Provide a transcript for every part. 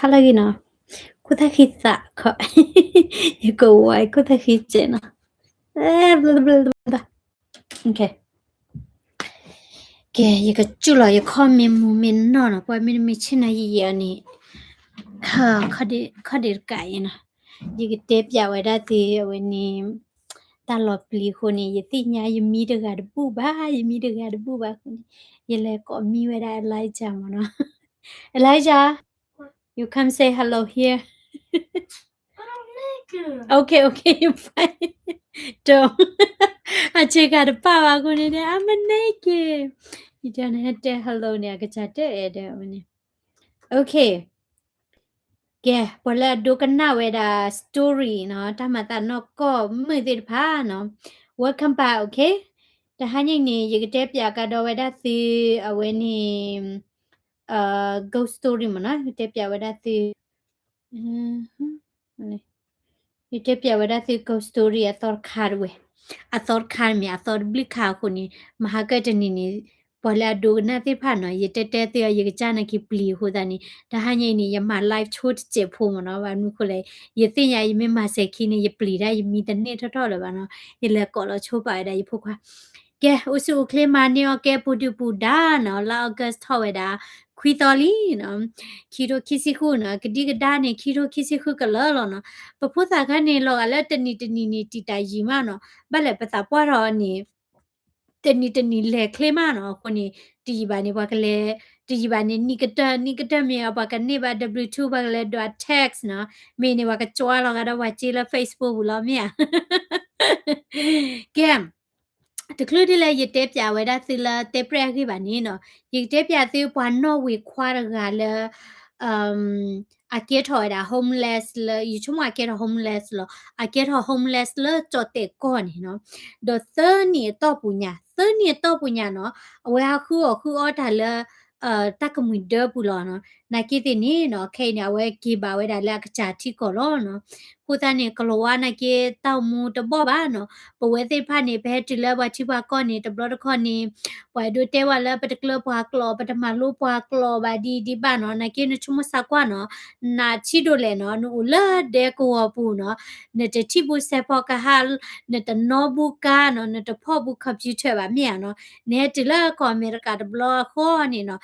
ဟါလၢအဂ့ၤနီၤ, ခိၣ်သၣ်ဃံသးခီ, ယကဝီၤခိၣ်သၣ်ဃံစဲးနီၤ, ကဲ ယကစူၢ်လီၤယခီၣ်မ့ၢ်မူမ့ၢ်နီၢ်နီၤ, ပှၤမ့တမ့ၢ်ဆ့ၣ်နီၤယံာ်ယံာ်အီၤန့ၣ်, ခီၣ်ဒ့တကးအံၤနီၤ, ယကတဲပၠးဝဲဒၣ်သုအဝဲန့ၣ် တၢ်လီၤပျံၤအဃိန့ၣ် ယသ့ၣ်ညါယမံတဂၤတဘူၣ်ဘၣ်, ယမံတဂၤတဘူၣ်ဘၣ်အဃိန့ၣ်, ယလဲၤကိးမံဝဲဒၣ် Elijah မ့ၢ်နီၤ, Elijah, you come say hello here. Okay, okay, you fine. အဆ့ကၤတပာ်ဘၣ်အဃိန့ၣ် I'm naked. ယတဲ hello န့ၣ် အကစၢ်တဲအဲၣ်ဒိးဝဲန့ၣ်, okay. ကဲ ပှၤလၢအဒိကနၣ်ဝဲဒၣ် story နီၤ, တၢ်မၤသးနီၢ်ကီၢ်မုၢ်သ့ၣ်တဖၣ်နီၤ, welcome back, okay. တဟါညါအံၤန့ၣ် ယကတဲပၠးကဒီးဝဲဒၣ်သု အဝဲန့ၣ် ghost story မ့ၢ်နီၤ, ယတဲပၠးဝဲဒၣ်သု ယတဲပၠးဝဲဒၣ်သု ghost story အသီတခါတဝဲ, အသီတခါမ့ၢ် အသီတဘျုးခါအဃိန့ၣ် မဟါကတနံၤန့ၣ် ပှၤလၢအဒိကနၣ်သ့ၣ်တဖၣ်နီၤ, ယတဲတဲသုအီၤ ယကစၢ်နာ်က့ပျံၤအဃိသတးန့ၣ် တဟါညါအံၤန့ၣ် ယမၤ live ဆိတစဲးဖိမ့ၢ်နီၤ, ဘၣ်မနုၤအဃိလဲၣ် ယသ့ၣ်ညါ ယမ့ၢ်မၤစဲၤခံန့ၣ် ယပျံၤတၢ်ယမံတန့ၢ်ထီၣ်ထီၣ်လၢၤဘၣ်နီၤ, ယလဲၤကိးလီၤဆိပာ်ဝဲဒၣ်ယဖိခွါ ကဲ အိၣ်ဆူၣ်အိၣ်ချ့မၤန့ၢ်အီၤကဲပူၤဒုၣ်ပူၤဒါနီၤ, လါ August ထီၣ်ဝဲဒၣ် ခွံသီလံနီၤ, ခံထိခံဆံဃုနီၤ, ကဒံကဒါန့ၣ် ခံထိခံဆံဃုကလၢာ်လီၤနီၤ, ပဖိသၣ်ခါန့ၣ် လီၤဂာ်လၢတနံၤတနံၤန့ၣ် တံာ်တာ်ယံာ်မးနီၤ, ဘၣ်လဲၣ်ပသးပှၢ်ထီၣ်အီၤန့ၣ် တနံၤတနံၤလဲၤချ့မးနီၤ, အဃိန့ၣ် တယံာ်ဘၣ်န့ၣ် ပှၤကလဲၤ တယံာ်ဘၣ်န့ၣ် နံၣ်ကတၢၢ် နံၣ်ကတၢၢ်မ့ၢ်အီၤ ပှၤကန့ၢ်ဘၣ် W two ပှၤကလဲၤဒွး text နီၤ, မ့ၢ်န့ၣ် ပှၤကကွၢ်လီၤဂာ်ဒီးပှၤစ့လၢ Facebook ပူၤလီၤမ့ၢ်ဧါ ကဲ တချုးဒ်လၢယတဲပၠးဝဲဒၣ်သုလၢတဲပြဲၣ်အဂ့ၢ်ဘၣ်န့ၣ်နီၤ, ယကတဲပၠးသုပှၤနီၣ်ဝ့ၤခွါတဂၤလၢ အကဲထီၣ်ဝဲဒၣ် homeless လၢ ယဆိကမိၣ်အကဲထီၣ် homeless လီၤ, အကဲထီၣ် homeless လၢကၠီၣ်တဲာ်ကီၢ်န့ၣ်နီၤ, ဒီးသၢနံၣ်အတီၢ်ပူၤညါ သၢနံၣ်အတီၢ်ပူၤညါနီၤ, အဝဲဟးဃုအီၣ်ဃုအီတၢ်လၢ တၢ်ကမှံၤဒၢပူၤလီၤနီၤ, နာ်က့သ့ၣ်န့ၣ်နီၤ ခဲအံၤန့ၣ် အဝဲက့ၤဘၣ်ဝဲဒၣ်လၢအကစၢ်ထံကီၢ်လီၤနီၤ, အဃိသတးန့ၣ် ကလၤဝါနာ်က့ တၢ်အိၣ်မူတဘီၣ်ဘၣ်နီၤ, ပဝဲသ့ၣ်တဖၣ်န့ၣ် ပဟဲတုၤလၢပှၤထံပှၤကီၢ်န့ၣ် တဘျီတခီၣ်န့ၣ် ပှၤဒိးတဲဝဲလၢပတကျၢပှၤကျိာ် ပတမၤလိပှၤကျိာ်ဘၣ်ဒ်ဒ်ဘၣ်နီၤ, နာ်က့နဆိကမိၣ်စၢ်ကွၢ်နီၤ, နဆံးဒိၣ်လဲၣ်နီၤ, နအိၣ်လၢဒဲကဝီၤပူၤနီၤ, နတထံၣ်ဘူးစဲးဖီကဟၣ်, နတနီၣ်ဘူးကါနီၤ, နတဖီၣ်ဘူး computer ဘၣ်မ့ၢ်ဧါနီၤ, နဟဲတုၤလၢကီၢ်အမဲရကၤတဘျီဃီန့ၣ်နီၤ,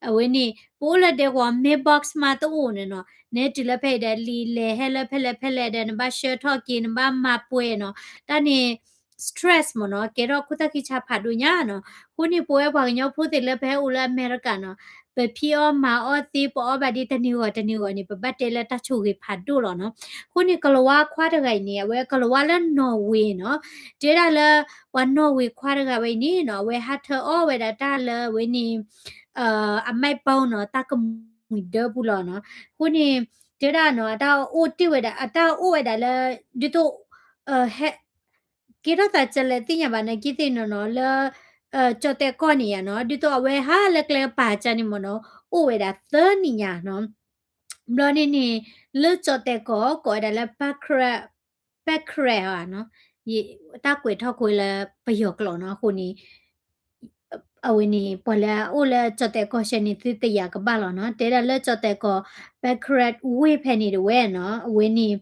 အဝဲန့ၣ် ပအိၣ်လၢဒဲကဝီၤ mailbox မးတအိၣ်န့ၣ်နီၤ, နဟဲတုၤလၢဖဲအံၤဒီး လံာ်လဲၤဟဲလၢဖဲလဲၣ်ဖဲလဲၣ်ဒီး နဘၣ်ဆှၢထီၣ်က့ၤ နဘၣ်မၤပှဲၤနီၤ, တၢ်န့ၣ် stress မ့ၢ်နီၤ, ကဲထီၣ်ခိၣ်သၣ်ခံဆါဖးဒိၣ်ညါနီၤ, အဃိန့ၣ် ပဝဲပှၤကညီဖိသ့ၣ်လၢပဟဲအိၣ်လၢအမဲရကၤနီၤ, ပဖံးအီၣ်မၤအီၣ်သ့ ပအီၣ်ဘၣ်ဒ်တနံၤဂီၢ်တနံၤဂီၢ်န့ၣ် ပဘၣ်တဲလၢတၢ်ဆိၣ်ဂ့ၤဖးဒိၣ်လီၤနီၤ, အဃိန့ၣ် ကလၤဝါခွါတဂၤအံၤန့ၣ် အဝဲကလၤဝါလၢနီၣ်ဝ့ၤနီၤ, တဲဒၣ်လၢ ပှၤနီၣ်ဝ့ၤခွါတဂၤဝဲအံၤန့ၣ်နီၤ, အဝဲဟးထၢအီၣ်ဝဲဒၣ်တၢ်လၢအဝဲန့ၣ် အမဲးပီနီၤ တၢ်ကမှံၤဒၢပူၤလီၤနီၤ, အဃိန့ၣ် တဲဒၣ်နီၤ အတၢ်အိၣ်တ့ၢ်ဝဲဒၣ် အတၢ်အိၣ်ဝဲဒၣ်လၢ ဒ်သိး ဟဲ ကဲထီၣ်သးကလဲၤသ့ၣ်ညါဘၣ်နာ်က့သ့ၣ်နီၤနီၤ လၢ ကၠီၣ်တဲာ်ကီၢ်န့ၣ်ယါနီၤ, ဒ်သိးအဝဲဟးလၢကျဲကပၤကါန့ၣ်မ့ၢ်နီၤ, အိၣ်ဝဲဒၣ်သၢနံၣ်ညါနီၤ, ဘျီန့ၣ်န့ၣ် လၢကၠီၣ်တဲာ်ကီၢ် ကိးဝဲဒၣ်လၢ ပဲးခရဲး နီၤ, တၢ်ကွဲးထီၣ်ကွဲးလၢပယီၤကျိာ်နီၤ, အဃိန့ၣ် အဝဲန့ၣ် ပှၤလၢအအိၣ်လၢကၠီၣ်တဲာ်ကီၢ်ရှဲန့ၣ် သုတယာ်ကဘၣ်လီၤနီၤ, တဲဒၣ်လၢကၠီၣ်တဲာ်ကီၢ် ပဲးခရဲးဝ့ၢ်ဖဲန့ၣ်တဝဲနီၤ, အဝဲန့ၣ်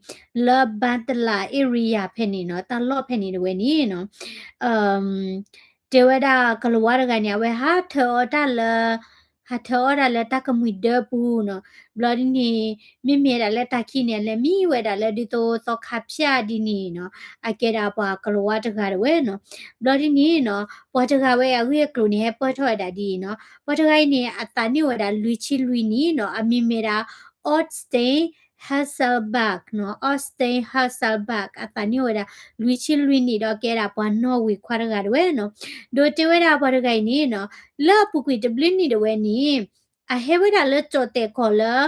လၢဘၣ်တလး area ဖဲန့ၣ်နီၤ, တၢ်လီၢ်ဖဲန့ၣ်တဝဲန့ၣ်နီၤ တဲဝဲဒၣ်ကလၤဝါတဂၤန့ၣ် အဝဲဟးထၢအီၣ်တၢ်လၢ ဟးထၢအီၣ်တၢ်လၢတၢ်ကမှံၤဒၢပူၤနီၤ, ဘျီဒ်န့ၣ် မ့မ့ၢ်ဒၣ်လၢတၢ်ခံးန့ၣ် လဲၤမံဝဲဒၣ်လၢဒ်သိးသီခါဖၠၣ်ဒ်န့ၣ်နီၤ, အကဲဒၣ်ပှၤကလၤဝါတဂၤတဝဲနီၤ, ဘျီဒ်န့ၣ်နီၤ ပှၤတဂၤဝဲအဂ့ၢ်အကျိၤန့ၣ် ဟဲပၢၢ်ထီၣ်ဝဲဒၣ်ဒ်အံၤနီၤ, ပှၤတဂၤအံၤန့ၣ် အသးနံၣ်အိၣ်ဝဲဒၣ်လွံၢ်ဆံလွံၢ်နံၣ်နီၤ, အမံၤမ့ၢ်ဒၣ် Austin Hasselbalch နီၤ, Austin Hasselbalch အသးနံၣ်အိၣ်ဝဲဒၣ်လွံၢ်ဆံလွံၢ်နံၣ်ဒီးကဲဒၣ်ပှၤနီၣ်ဝ့ၤခွါတဂၤတဝဲနီၤ, ဒီးတဲဝဲဒၣ်ပှၤတဂၤအံၤန့ၣ်နီၤ, လၢအပူၤကွံာ်တဘျုးနံၣ်တဝဲန့ၣ် အဟဲဝဲဒၣ်လၢကၠီၣ်တဲာ်ကီၢ်လၢ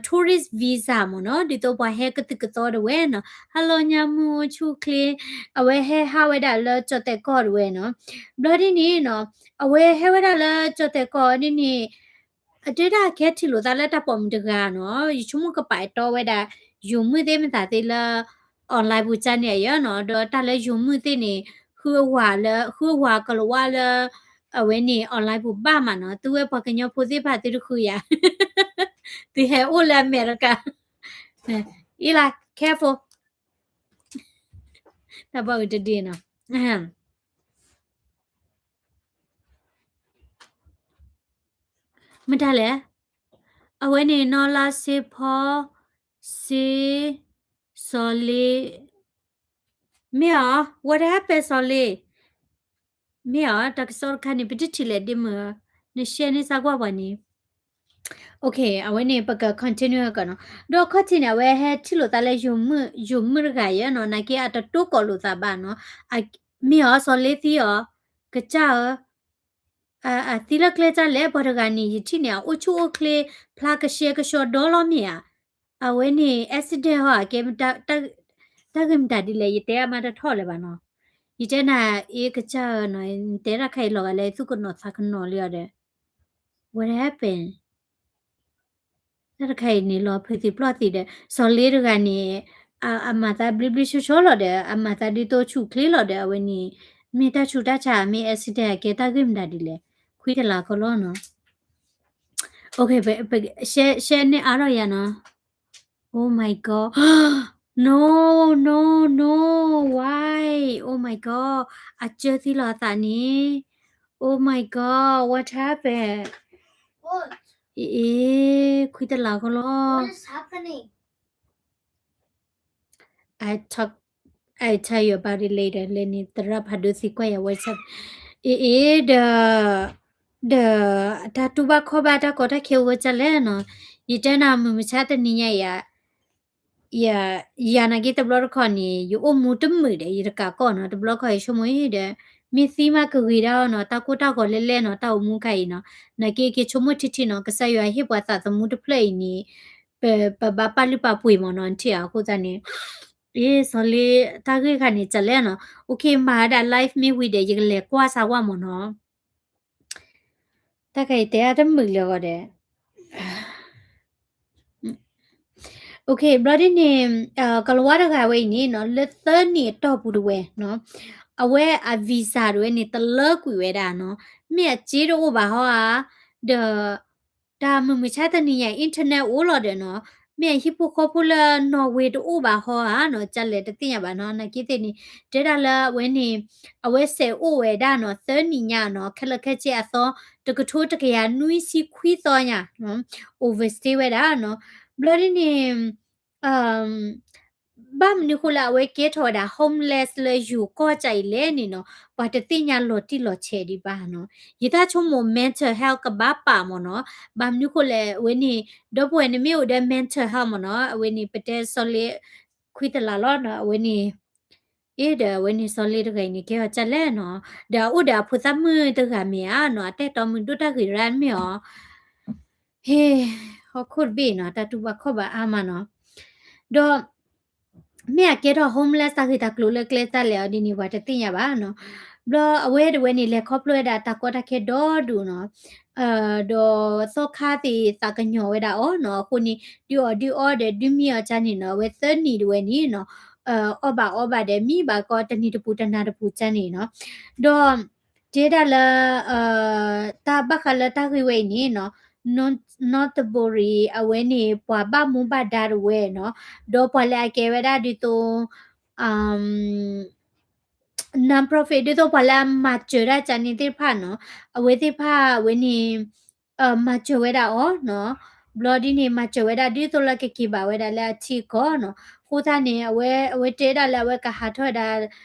tourist visa မ့ၢ်နီၤ, ဒ်သိးပှၤဟဲကသုၣ်ကသီတဝဲနီၤ, ဟါလီၤညါမုၢ်အိၣ်ဆူၣ်ချ့, အဝဲဟဲဟးဝဲဒၣ်လၢကၠီၣ်တဲာ်ကီၢ်တဝဲနီၤ, ဘျီဒ်န့ၣ်နီၤ, အဝဲဟဲဝဲဒၣ်လၢကၠီၣ်တဲာ်ကီၢ်န့ၣ်န့ၣ် အတဲဒၣ်ကဟဲထံၣ်လိာ်သးလၢတၢ်ပိာ်မုၣ်တဂၤနီၤ, ယဆိကမိၣ်ကပာ်တီဝဲဒၣ် ယိၤမုၣ်သ့ၣ်မတၤသ့ၣ်လၢ online ပူၤကါန့ၣ်အံၤနီၤ, ဒီးတၢ်လၢယိၤမုၣ်သ့ၣ်န့ၣ် ဃုအဝၤလၢ ဃုအဝၤကလၤဝါလၢ အဝဲန့ၣ် online ပူၤဘၣ်မးနီၤ, သုဝဲပှၤကညီဖိသ့ၣ်တဖၣ်သုတဃုယၤ သုဟဲအိၣ်လၢအမဲရကၤ, အံၤလၢ careful, တၢ်ဘၣ်အုးတဒ့နီၤ, မတၤလဲၣ်, အဝဲန့ၣ်နီၢ်လါစ့ဖီ စ့ စီၤလ့ မ့ၢ်အီၤ what happened စီၤလ့, မ့ၢ်အီၤ တၢ်ကစီၣ်တခါန့ၣ် ပတထံၣ်လဲၣ်ဒ့မုၢ်, န share န့ၢ်စၢ်ကွၢ်ပှၤန့ၣ်, okay အဝဲန့ၣ် ပက continue ကီးနီၤ, ဒီးခီၣ်ထံးန့ၣ် အဝဲဟဲထံၣ်လိာ်သးလၢ ယိၤမုၣ်တဂၤယဲနီၤ, နာ်က့အတတိၢ်ကီးလိာ်သးဘၣ်နီၤ, မ့ၢ်အီၤ စီၤလ့သံအီၤ, ကစၢ်ဧၢ အသံလၢကျဲတၢ်လဲၣ်, ပှၤတဂၤန့ၣ် ယထံၣ်န့ၣ် အအိၣ်ဆူၣ်အိၣ်ချ့ ဖျါကဆှဲကဆှီဒီလီၤမ့ၢ်ဧါ, အဝဲန့ၣ် accident ဟီ အကဲ တၢ်ဂ့ၢ်မတၤဒ်လဲၣ် ယတဲအမါတထီၣ်လၢၤဘၣ်နီၤ, ယတဲနၤ အ့ ကစၢ်ဧၢနီၤ, နတဲတၢ်ခါအံၤလီၤဂာ်လၢသူၣ်ကနီၤသးကနီၤလံအီၤဒီး what happened တၢ်တခါအံၤန့ၣ်လီၤဖုးသံပျီၢ်သံဒီး စီၤလ့တဂၤန့ၣ် အမၤသးဘျ့ဘျ့ဆှီဆှီလီၤဒီး အမၤသးဒ်သိးဆူၣ်ချ့လီၤဒီး အဝဲန့ၣ် မ့ၢ်တၢ်ဆူးတၢ်ဆါ မ့ၢ် accident အကဲတၢ်ဂ့ၢ်မတၤဒ်လဲၣ် ခွံတလးကလီနီၤ okay ပ share န့ၢ်အါထီၣ်ယၤနီၤ Oh my god no no no why oh my god အစၢသံလီၤအသးန့ၣ် Oh my god what happened အ့ ခွံတလးကလီ I talk I tell you about it later လၢန့ၣ် သရၣ်ဖးဒိၣ်သံကွၢ်ယၤ WhatsApp အ့ ဒီး ဒီး တၢ်တူၢ်ဘၣ်ခီၣ်ဘၣ်တၢ်ကီတၢ်ခဲအိၣ်ဝဲဒ်လဲၣ်နီၤ ယတဲနၤမုၢ်မဆါတနံၤညါအံၤ ယၤနာ်က့တဘျီတခီၣ်န့ၣ် ယအိၣ်မူတမုာ်ဒီး ယတကးကီၢ်နီၤ တဘျီတခီၣ်ယဆိကမိၣ်ဒီး မ့ၢ်သံမးကဂ့ၤဒၣ်အီၤနီၤ တၢ်ကိၢ်တၢ်ဂီၤလဲၣ်လဲၣ်နီၤ တၢ်အိၣ်မူခါအံၤနီၤ နာ်က့က့ၤဆိကမိၣ်ထံထံနီၤ ကစၢ်ယွၤဟ့ၣ်ပှၤသးသမူတဖျၢၣ်အံၤန့ၣ် ပ ပဘၣ်ပာ်လုၢ်ပာ်ပှ့ၤမ့ၢ်နီၤ ထံၣ်အဃိသတးန့ၣ် အ့ စီၤလ့ တၢ်ဂ့ၢ်ခါန့ၣ် ဒ်လဲၣ်နီၤ okay မၤဝဲဒၣ် live မ့ၢ်ဝံၤဒီး ယကလဲၤကွၢ်စၢ်ဝဲမ့ၢ်နီၤ တၢ်ခါအံၤတဲအါတမုာ်လၢၤဂီၤဒီး okay ဘျီဒ်န့ၣ် ကလၤဝါတဂၤဝဲအံၤန့ၣ်နီၤ လၢသၢနံၣ်အတီၢ်ပူၤတဝဲနီၤ အဝဲအ visa တဝဲန့ၣ် တလၢကွံာ်ဝဲဒၣ်နီၤ မ့ၢ်အစ့တအိၣ်ဘၣ်ဟီဧါ ဒီး တၢ်မုၢ်မဆါတနံၤညါ internet အိၣ်လီၤဒီးနီၤ မ့ၢ်အဟံၣ်ဖိဃီဖိလၢ Norway တအိၣ်ဘၣ်ဟီဧါနီၤ ဒ်လဲၣ်တသ့ၣ်ညါဘၣ်နီၤ နာ်က့သ့ၣ်န့ၣ် တဲဒၣ်လၢအဝဲန့ၣ် အဝဲစဲးအိၣ်ဝဲဒၣ်နီၤ သၢနံၣ်ညါနီၤ ခဲလၢာ်ခဲဆ့အသီ တကထိတကယၤနွံဆံခွံသီညါ overstay ဝဲဒၣ်နီၤ ဘျီဒ်န့ၣ် ဘၣ်မနုၤဃိလၢအဝဲကဲထီၣ်ဝဲဒၣ် homeless လၢယိၤကီၢ်ကၢ်အံၤလဲၣ်န့ၣ်နီၤ ပှၤတသ့ၣ်ညါလီၤတံၢ်လီၤဆဲးဒံးဘၣ်နီၤ ယသးဆိကမိၣ် mental health ကဘၣ်ပာ်မ့ၢ်နီၤ ဘၣ်မနုၤဃိလဲၣ် အဝဲန့ၣ် ဒီပုၢ်ဝဲၢ်န့ၣ်မ့ၢ်အိၣ်ဒီး mental health မ့ၢ်နီၤ အဝဲန့ၣ် ပတဲစီၤလ့ ခွံတလးလီၤနီၤ အဝဲန့ၣ် အ့ဒီးအဝဲန့ၣ်စီၤလ့တဂၤအံၤန့ၣ် ကဲအီၤဒ်လဲၣ်နီၤ ဒီးအအိၣ်ဒီးအဖိသၣ်မုၣ်တဂၤမ့ၢ်ဧါနီၤ အတၢ်အဲၣ်တီမုၣ်ဒိၣ်တၢ်ဂ့ၤရၣ်မ့ၢ်အီၤ ဟ့ၣ် ဟီၣ်ခိၣ်တဘ့ၣ်နီၤ တၢ်တူၢ်ဘၣ်ခီၣ်ဘၣ်အါမးနီၤ ဒီး မ့ၢ်အကဲထီၣ် homeless တၢ်ဂ့ၢ်တၢ်ကျိၤလၢကျဲတၢ်လဲၣ်အီၤဒ်န့ၣ် ပှၤတသ့ၣ်ညါဘၣ်နီၤ ဘျီအဝဲတဝဲန့ၣ် လဲၤခီဖျိဝဲဒၣ်တၢ်ကီတၢ်ခဲဒီဒူၣ်နီၤ ဒီးသီခါသ့ၣ်သးကညီၤဝဲဒၣ်အီၤနီၤ အဃိန့ၣ် ဒုးအီၣ်ဒုးအီဒီးဒုးမံအီၤကၢ်န့ၣ်နီၤ အဝဲသၢနံၣ်တဝဲန့ၣ်နီၤ အီၣ်ဘၣ်အီဘၣ်ဒီးမံဘၣ်ကီတနံၤတပူၤတနၤတပူၤကၢ်န့ၣ်နီၤ ဒီး တဲဒၣ်လၢ တၢ်ဘၣ်ဃးလၢတၢ်ဂ့ၢ်ဝဲအံၤန့ၣ်နီၤ Northbury အဝဲန့ၣ် ပှၤဘၣ်မူဘၣ်ဒါတဝဲနီၤ ဒီးပှၤလၢအကဲဝဲဒၣ်ဒ်သိး non-profit ဒ်သိးပှၤလၢအမၤစၢၤတၢ်ကၢ်န့ၣ်သ့ၣ်တဖၣ်နီၤ အဝဲသ့ၣ်တဖၣ်အဝဲန့ၣ် မၤစၢၤဝဲဒၣ်အီၤနီၤ ဘျီဒ်န့ၣ် မၤစၢၤဝဲဒၣ်ဒ်သိးလၢကက့ၤဘၣ်ဝဲဒၣ်လၢအထံအကီၢ်နီၤ အဃိသတးန့ၣ် အဝဲ အဝဲတဲဒၣ်လၢအဝဲကဟးထီၣ်ဝဲဒၣ်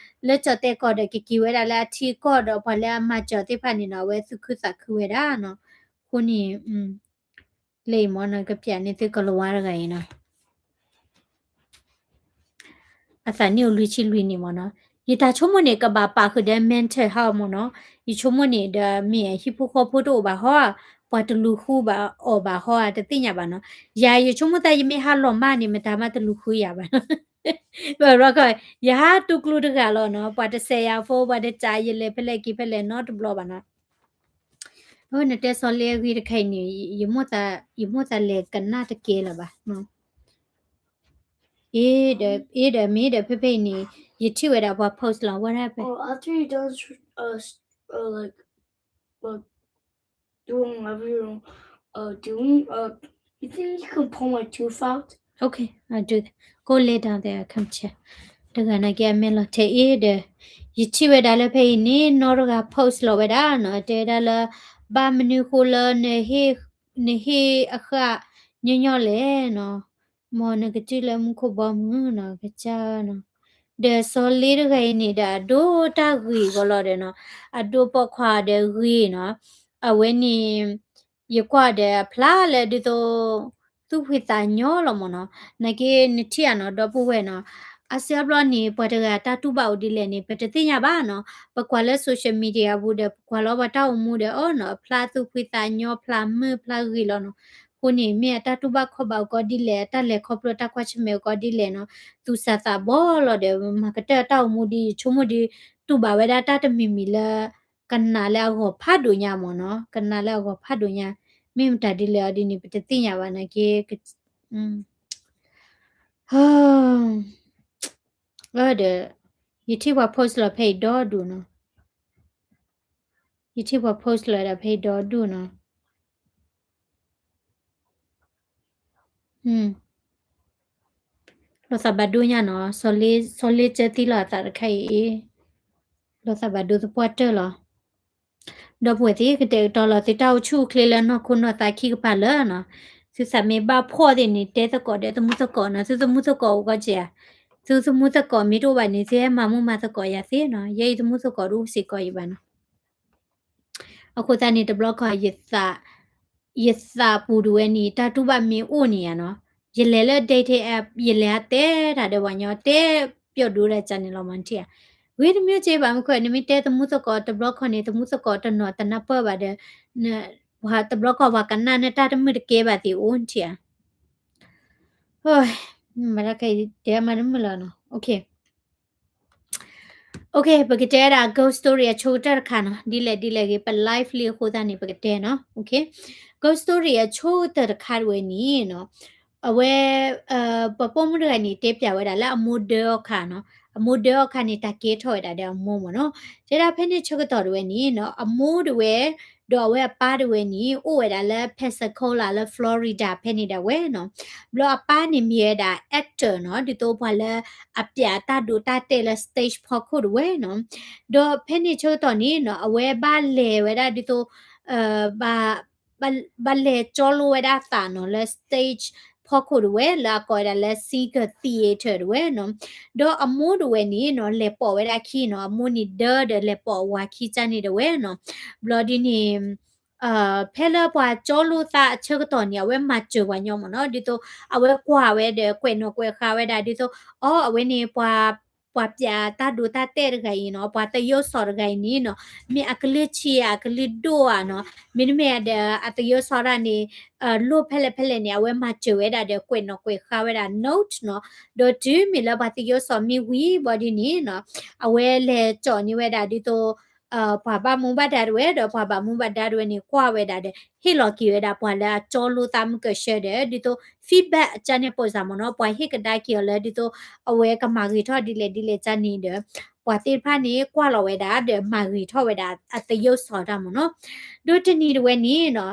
လၢကၠီၣ်တဲၣ်ကီၢ်ဒီးကက့ၤဝဲဒၣ်လၢအထံအကီၢ်ဒီး ပှၤလၢအမၤစၢၤသ့ၣ်တဖၣ်န့ၣ်နီၤ အဝဲသူၣ်ခုသးခုဝဲဒၣ်နီၤ အဃိန့ၣ် လၢအံၤမ့ၢ်နီၤ ကပျးန့ၢ်သုကလၤဝါတဂၤအံၤနီၤ အသးနံၣ်အိၣ်လွံၢ်ဆံလွံၢ်နံၣ်မ့ၢ်နီၤ ယတၢ်ဆိကမိၣ်န့ၣ် ကဘၣ်ပာ်ဃုာ်ဒီး mental health မ့ၢ်နီၤ ယဆိကမိၣ်န့ၣ်ဒီး မ့ၢ်ဟံၣ်ဖိဃီဖိတအိၣ်ဘၣ်ဟီဧါ ပှၤတလူၤဃုဘၣ်အီၤဘၣ်ဟီဧါ တသ့ၣ်ညါဘၣ်နီၤ ယၤယဆိကမိၣ်သးယမ့ၢ်ဟးလီၤမၢ်န့ၣ် မတၤမးတလူၤဃုယၤဘၣ် ဘၣ်ဘျီခီ ယဟးတူၢ်ကျူတဂၤလီၤနီၤ ပှၤတစဲးယၤဖိ ပှၤတစးယလဲၤဖဲလဲၣ်က့ၤဖဲလဲၣ်နီတဘျီဘၣ်နီၤ အဝဲနတဲစီၤလ့အဂ့ၢ်တခါအံၤန့ၣ် ယမိၣ်သးလဲၤကနၣ်တကဲလၢၤဘၣ် အ့ဒီး အ့ဒီး မ့ၢ်ဒီးဖဲဖဲအံၤန့ၣ် ယထံၣ်ဝဲဒၣ်ပှၤ post လီၤ what happened? Oh, after you're done, uh, s- uh, like, like, doing whatever you're, uh, doing, uh, You think you can pull my tooth out? Okay, I'll do that. Go lay down there, I'll come check. တဂၤနာ်က့အမဲလီၤထဲအ့ဒီး ယထံၣ်ဝဲဒၣ်လၢဖဲအံၤန့ၣ် နီတဂၤ post လီၤဝဲဒၣ်နီၤ တဲဝဲဒၣ်လၢ ဘၣ်မနုၤဃိလၢ နဟ့ၣ်အဃၣ်ညီညီလဲၣ်နီၤ, မ်နကတုၤလၢမူခိၣ်ဘီမုၢ်နီၤ ကစၢ်နီၤ, ဒီးစီၤလ့တဂၤအံၤန့ၣ်ဒီး အဒိတၢ်ဂ့ၤဂီၤလီၤဒီးနီၤ, အဒိပိာ်ခွါဒီးဂ့ၤနီၤ, အဝဲန့ၣ် ယကွၢ်ဒီးအဖျါလၢဒ်သိး သူၣ်ဖှံသးညီလီၤမ့ၢ်နီၤ, နာ်က့နထံၣ်ဧါနီၤ ဒီပုၢ်ဝဲၢ်နီၤ, အါစုအါဘျီန့ၣ် ပှၤတဂၤတၢ်တူၢ်ဘၣ်အိၣ်ဒ်လဲၣ်န့ၣ် ပတသ့ၣ်ညါဘၣ်နီၤ, ပကွၢ်လၢ social media အပူၤဒီး ပကွၢ်လီၤပှၤတၢ်အိၣ်မူဒီး အီနီၤ အဖျါသူၣ်ဖှံသးညီ ဖျါမုာ်ဖျါဂ့ၤလီၤနီၤ, အဃိန့ၣ် မ့ၢ်အတၢ်တူၢ်ဘၣ်ခီၣ်ဘၣ်အီၤကီဒ်လဲၣ် အတၢ်လဲၤခီဖျိတၢ်ကွၢ်ဆၢၣ်မဲာ်အီၤကီဒ်လဲၣ်နီၤ, သူၣ်စၢ်သးဘီလီၤဒီး မၤကတၢၢ်တၢ်အိၣ်မူဒ်ယဆိကမိၣ်ဒီး တူၢ်ဘၣ်ဝဲဒၣ်တၢ်တမံၤမံၤလၢ ကနၣ်လၢအဂီၢ်ဖးဒိၣ်ညါမ့ၢ်နီၤ, ကနၣ်လၢအဂီၢ်ဖးဒိၣ်ညါ, မ့ၢ်မတၤဒ်လဲၣ်အီၤဒ်န့ၣ် ပတသ့ၣ်ညါဘၣ်နာ်က့, ဒီး ယထံၣ်ပှၤ post လီၤဖဲအံၤဒီဒူၣ်နီၤ, ယထံၣ်ပှၤ post လီၤဒၣ်ဖဲအံၤဒီဒူၣ်နီၤ, လီၤသးဘၣ်ဒိညါနီၤ, စီၤလ့စၢသံလီၤအသးတခါအံၤ, လီၤသးဘၣ်ဒိသပှၢ်တၢၢ်လီၤ. ဒီပုၢ်ဝဲၢ်သ့ၣ် ကတဲာ်ကတီၤလီၤသုတၢ်အိၣ်ဆူၣ်အိၣ်ချ့လၢနီၢ်ခိနီၢ်သးခံကပၤလၢာ်နီၤ, သုသးမ့ၢ်ဘၣ်ဖှီၣ်သ့ၣ်န့ၣ် တဲသကိးဒီးသမူသကိးနီၤ, သုသမူသကိးအိၣ်ကီကဲဧါ, သုသမူသကိးမ့ၢ်တအိၣ်ဘၣ်န့ၣ် သုဟဲမၤမူမၤသကိးယၤသ့နီၤ, ယဲအံၤသမူသကိးတအိၣ်စ့ၢ်ကီးအံၤဘၣ်နီၤ. အဃိသတးန့ၣ် တဘျီခီ ယသးပူၤဒၣ်ဝဲန့ၣ် တၢ်တူၢ်ဘၣ်မ့ၢ်အိၣ်န့ၣ်ဧါနီၤ, ယလဲၤလၢ dating app ယလဲၤအတဲတၢ်ဒီးပှၤညီ တဲပျီဒိၣ်ဒၣ်ကန့ၣ်လီၤမ့ၢ်နထံၣ်ဧါ, ဂ့ၤတမံၤက့ဘၣ်မ့ၢ်ခွဲး နမ့ၢ်တဲသမူသကိးတဘျီခီန့ၣ် သမူသကိးတနီၤတနၢ်ပၢၢ်ဘၣ်ဒီး တဘျီခီပှၤကနၣ်နတၢ်တမုာ်တကဲဘၣ်သ့ၣ်အိၣ်နထံၣ်ဧါ, မ့ၢ်တဲမးတမုာ်လီၤနီၤ, okay. Okay, ပကတဲဒၣ် ghost story အဆိကတၢၢ်တခါနီၤ, ဒ်လဲၣ်ဒ်လဲၣ်ဂ့ၤ ပ live လံအဃိသတးန့ၣ် ပကတဲနီၤ, okay. Ghost story အဆိကတၢၢ်တခါတဝဲန့ၣ်နီၤ, အဝဲ ပှၤပိာ်မုၣ်တဂၤန့ၣ် တဲပၠးဝဲဒၣ်လၢအမိၢ်ဒၢအီၣ်ခါနီၤ, အမိၢ်ဒၢအီၣ်ခါန့ၣ် တၢ်ကဲထီၣ်ဝဲဒၣ်ဒီးအမိၢ်မ့ၢ်နီၤ, တဲဒၣ်ဖဲန့ၣ်ဆၢကတီၢ်တဝဲန့ၣ်နီၤ, အမိၢ်တဝဲ ဒီးအဝဲအပၢ်တဝဲန့ၣ် အိၣ်ဝဲဒၣ်လၢ Pensacola လၢ Florida ဖဲန့ၣ်ဒၣ်ဝဲနီၤ, ဘျီအပၢ်န့ၣ်မ့ၢ်ဝဲဒၣ် actor နီၤ, ဒ်သိးပှၤလၢအပၠးတၢ်ဒိးတၢ်တဲာ်လၢ stage ဖီခိၣ်တဝဲနီၤ, ဒီးဖဲန့ၣ်ဆၢကတီၢ်န့ၣ်နီၤ အဝဲဘၣ်လဲၤဝဲဒၣ်ဒ်သိး ဘၣ် ဘၣ်လဲၤကၠီလိဝဲဒၣ်အသးနီၤ လၢ stage ဖီခိၣ်တဝဲ လၢအကိးဝဲဒၣ်လၢ Singer Theater တဝဲနီၤ, ဒီးအမိၢ်တဝဲန့ၣ်နီၤ လဲၤပိာ်ဝဲဒၣ်အခံနီၤ, အမိၢ်န့ၣ်ဒၢဒီးလဲၤပိာ်အဝၤခံကန့ၣ်တဝဲနီၤ, ဘျီဒ်န့ၣ် ဖဲလၢပှၤကၠီလိသးအဆၢကတီၢ်န့ၣ် အဝဲမၤစၢၤပှၤညီမ့ၢ်နီၤ, ဒ်သိး အဝဲကွၢ်ဝဲဒီး ကွဲးနီၣ်ကွဲးဃါဝဲဒၣ် ဒ်သိး အီ အဝဲန့ၣ်ပှၤ ပှၤပၠးတၢ်ဒိးတၢ်တဲာ်တဂၤအံၤနီၤ, ပှၤသယိၣ်စီၤတဂၤအံၤန့ၣ်နီၤ, မ့ၢ်အကလုၢ်ဆံးဧါ အကလုၢ်ဒိၣ်ဧါနီၤ, မ့တမ့ၢ်ဒီး အသယိၣ်စီၤတၢ်န့ၣ် လိၣ်ဖဲလဲၣ်ဖဲလဲၣ်န့ၣ် အဝဲမၤစၢၤဝဲဒၣ်ဒီး ကွဲးနီၣ်ကွဲးဃါဝဲဒၣ် note နီၤ, ဒီးတုၤမ့ၢ်လၢပှၤသယိၣ်စီၤမ့ၢ်ဝံၤဘျီဒ်န့ၣ်နီၤ, အဝဲလဲၤကၠီန့ၢ်ဝဲဒၣ်ဒ်သိး ပှၤဘၣ်မူဘၣ်ဒါတဝဲဒီး ပှၤဘၣ်မူဘၣ်ဒါတဝဲန့ၣ် ကွၢ်ဝဲဒၣ်ဒီး ဟ့ၣ်လီၤက့ၤဝဲဒၣ်ပှၤလၢအကၠီလိသးမုၢ်ကဆၢဒီး ဒ်သိး feedback ကန့ၣ် ပိာ်စၢ်မ့ၢ်နီၤ, ပှၤဟ့ၣ်ကဒါက့ၤအီၤလၢဒ်သိး အဝဲကမၤဂ့ၤထီၣ်ဒ်လဲၣ်ဒ်လဲၣ်ကန့ၣ်ဒီး ပှၤသ့ၣ်တဖၣ်န့ၣ် ကွၢ်လီၤဝဲဒၣ်ဒီး မၤဂ့ၤထီၣ်ဝဲဒၣ်အသယိၣ်စီၤတၢ်မ့ၢ်နီၤ. ဒီးတနံၤတဝဲန့ၣ်နီၤ,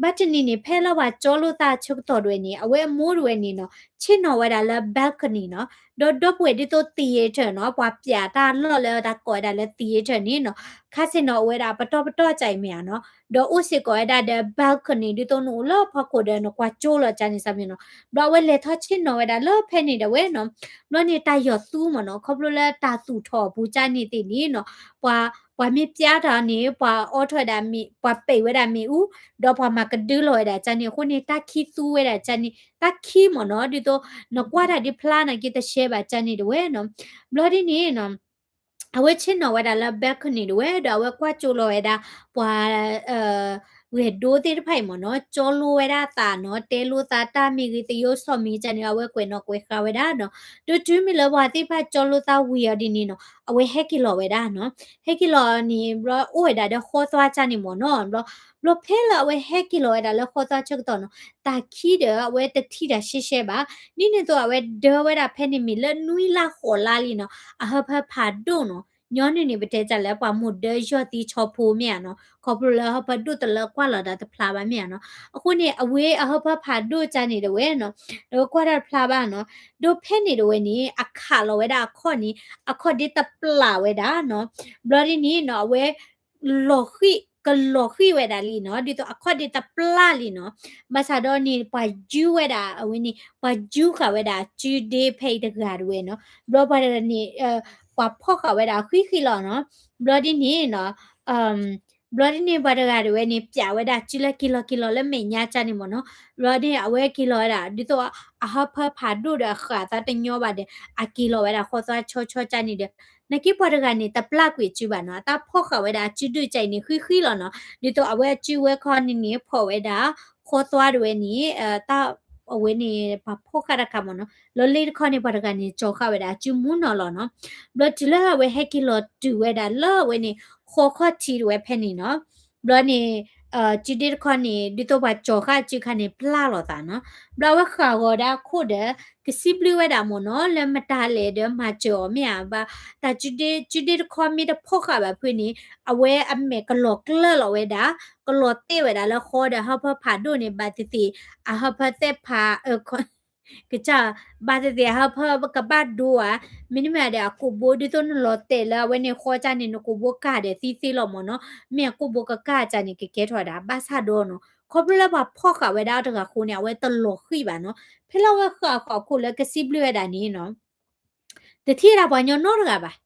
ဘၣ်တနံၤန့ၣ် ဖဲလၢပှၤကၠီလိသးဆၢကတီၢ်တဝဲန့ၣ် အဝဲအမိၢ်တဝဲန့ၣ်နီၤ ဆ့ၣ်နီၤဝဲဒၣ်လၢ balcony နီၤ, ဒီးဒီပုၢ်ဝဲၢ်ဒ်သိး theater နီၤ, ပှၤပျးတၢ်လီၢ်လၢတၢ်ကိးဝဲဒၣ်လၢ theater န့ၣ်နီၤ, ခါဆ့ၣ်နီၤအိၣ်ဝဲဒၣ်ပတီၢ်ပတီၢ်ကၢ်အံၤမ့ၢ်ဧါနီၤ, ဒီးအိၣ်စ့ၢ်ကီးဝဲဒၣ်ဒီး balcony ဒ်သိးနအိၣ်လၢဖီခိၣ်ဒီးနကွၢ်ကၠိလီၤကန့ၣ်စ့ၢ်မ့ၢ်နီၤ. ဘျီအဝဲလဲၤထီၣ်ဆ့ၣ်နီၤဝဲဒၣ်လၢဖဲန့ၣ်ဒၣ်ဝဲနီၤ, ဘျီန့ၣ်တၢ်ယီၤသူမ့ၢ်နီၤ, ခီဖျိလၢတၢ်သူၣ်ထီၣ်အပူၤကန့ၣ်သ့ၣ်န့ၣ်နီၤ, ပှၤ ပှၤမ့ၢ်ပျးတၢ်န့ၣ် ပှၤအီထီၣ်ဝဲဒၣ်မ့ၣ် ပှၤပံာ်ဝဲဒၣ်မ့ၣ်အူ, ဒီးပှၤမၤကဒုလီၤဝဲဒၣ်ကန့ၣ်အဃိန့ၣ် တၢ်ခံသူဝဲဒၣ်ကန့ၣ် တၢ်ခံမ့ၢ်နီၤ, ဒ်သိး နကွၢ်တၢ်ဒ်ဖျါနာ်က့တရှဲဘၣ်ကန့ၣ်တဝဲနီၤ. ဘျီဒ်န့ၣ်နီၤ အဝဲဆ့ၣ်နီၤဝဲဒၣ်လၢ balcony တဝဲ ဒီးအဝဲကွၢ်ကၠိလီၤဝဲဒၣ် ပှၤ ဂဲၤဒိသ့ၣ်တဖၣ်အံၤမ့ၢ်နီၤ, ကၠီလိဝဲဒၣ်အသးနီၤ, တဲလိာ်သးတၢ်မ့ၢ်ဂ့ၤ သယိၣ်စီၤမ့ၢ်ဂ့ၤကန့ၣ် အဝဲကွဲးနီၣ်ကွဲးဃါဝဲဒၣ်နီၤ. ဒီးတုၤမ့ၢ်လၢပှၤသ့ၣ်တဖၣ်ကၠီလိသးဝံၤအီၤဒ်န့ၣ်နီၤ, အဝဲဟဲက့ၤလီၤဝဲဒၣ်နီၤ. ဟဲက့ၤလီၤန့ၣ် ဘျီအိၣ်ဝဲဒၣ်ဒီးဃီသွါကန့ၣ်မ့ၢ်နီၤ. ဘျီ ဘျီဖဲလၢအဝဲဟဲက့ၤလီၤဝဲဒၣ်လၢဃီသွါဆၢကတီၢ်နီၤ, တၢ်ခံဒီးအဝဲတထံၣ်တၢ်ရှဲရှဲဘၣ်. ဒ်န့ၣ်အသိးအဝဲဒၢဝဲဒၣ်ဖဲန့ၣ်မ့ၢ်လၢနွံလါ ဃိးလါလံနီၤ, အဟၢဖၢဖးဒိၣ်နီၤ. ညီနုၢ်န့ၣ် ပတဲတၢ်လၢပှၤမိၢ်ဒၢယီၢ်သံဆီဖိမ့ၢ်ဧါနီၤ, ခီဖျိလၢအဟၢဖၢဒိၣ်တလၢကွၢ်လီၤတၢ်တဖျါဘၣ်မ့ၢ်ဧါနီၤ. အဃိန့ၣ် အဝဲအဟၢဖၢဖးဒိၣ်ကန့ၣ်တဝဲနီၤ, ဒီးကွၢ်တၢ်တဖျါဘၣ်နီၤ. ဒီးဖဲန့ၣ်တဝဲန့ၣ် အခးလီၤဝဲဒၣ်အခီၣ်န့ၣ် အခီၣ်ဒ့တပျၢ်ဝဲဒၣ်နီၤ. ဘျီဒ်န့ၣ်နီၤ အဝဲ လီၤဃံၣ် ကလီၤဃံၣ်ဝဲဒၣ်လံနီၤ, ဒ်သိးအခီၣ်ဒ့တပျၢ်လံနီၤ. ဘၣ်ဆၣ်ဒီးန့ၣ် ပှၤယူဝဲဒၣ် အဝဲန့ၣ် ပှၤယူဃာ်ဝဲဒၣ်အစုဒ့ဖဲအံၤတဂၤတဝဲနီၤ. ဘျီပှၤတဂၤန့ၣ် ပှၤဖီၣ်ဃာ်ဝဲဒၣ်ဃံဃံလီၤနီၤ. ဘျီဒ်န့ၣ်နီၤ ဘျီဒ်န့ၣ် ပှၤတဂၤတဝဲန့ၣ် ပျးဝဲဒၣ်စုလၢက့ၤလီၤက့ၤလီၤလၢမဲာ်ညါကန့ၣ်မ့ၢ်နီၤ. ဘျီဒ်န့ၣ် အဝဲက့ၤလီၤဝဲဒၣ် ဒ်သိးအဟၢဖၢဖးဒိၣ်ဒီးအဃာ်သးတညီဘၣ်ဒီး အက့ၤလီၤဝဲဒၣ်ဃီသွါဆီဆီကန့ၣ်ဒီး နာ်က့ပှၤတဂၤန့ၣ် တပျၢ်ကွံာ်အစုဘၣ်နီၤ, အတၢ်ဖီၣ်ဃာ်ဝဲဒၣ်အစုဒ့ကအံၤန့ၣ် ဃံဃံလီၤနီၤ. ဒ်သိးအဝဲအစုဝဲခီန့ၣ်န့ၣ် ဖီၣ်ဝဲဒၣ် ဃီသွါတဝဲန့ၣ် တၢ်အဝဲန့ၣ် ပှၤဖီၣ်ဃာ်တၢ်ခါမ့ၢ်နီၤ. လီၤလ့တခီန့ၣ် ပှၤတဂၤန့ၣ် ကၠီၤဃာ်ဝဲဒၣ်အစုမူနီၤလီၤနီၤ. ဘျီတုၤလၢအဝဲဟဲက့ၤလီၤတုၤဝဲဒၣ်လၢအဝဲန့ၣ် ဃီခီၣ်ထံးတဝဲဖဲန့ၣ်နီၤ. ဘျီန့ၣ် စုဒ့တခီန့ၣ် ဒ်သိးပှၤကၠီၤဃာ်အစုခါန့ၣ် ပျၢ်လီၤသးနီၤ. ဘျီအဝဲဃာ်ဂီၤဒၣ်ခိၣ်ဒီး ကစံးဘျုးဝဲဒၣ်မ့ၢ်နီၤ လၢမတၤလဲၣ်ဒီးမၤစၢၤအီၤမ့ၢ်ဧါဘၣ်, တၢ်စုဒ့ စုဒ့တခီမ့ၢ်တဖီၣ်ဃာ်ဘၣ်ဖုန့ၣ် အဝဲအမဲာ်ကလီၤကျၢၢ်လီၤဝဲဒၣ်, ကလီၤတဲာ်ဝဲဒၣ်လၢဃီဒီးဟၢဖၢဖးဒိၣ်န့ၣ် ဘၣ်သ့ၣ်သ့ၣ် အဟၢဖၢသဲၣ်ဖး ကစၢ် ဘၣ်သ့ၣ်သ့ၣ်အဟၢဖၢကဘၣ်ဒိဧါ, မ့တမ့ၢ်ဒီးအကိာ်ဘိ ဒ်သိးနလီၤတဲာ်လၢအဝဲန့ၣ်ဃီကန့ၣ် နကိာ်ဘိကၢ်ဒီးသံသ့လီၤမ့ၢ်နီၤ, မ့ၢ်အကိာ်ဘိကကၢ်ကန့ၣ် ကကဲထီၣ်ဝဲဒၣ် ဘၣ်ဆၣ်ဒီးနီၤ ခီဖျိလၢပှၤဖီၣ်ဃာ်ဝဲဒၣ်တဂၤဃိန့ၣ် အဝဲတလီၤဃံၣ်ဘၣ်နီၤ, ဖဲလၢအဝဲဃာ်ဃီၤခိၣ်လၢကစံးဘျုးဝဲဒၣ်န့ၣ်နီၤ တထံၣ်ဝဲဒၣ်ပှၤညီနီတဂၤဘၣ်,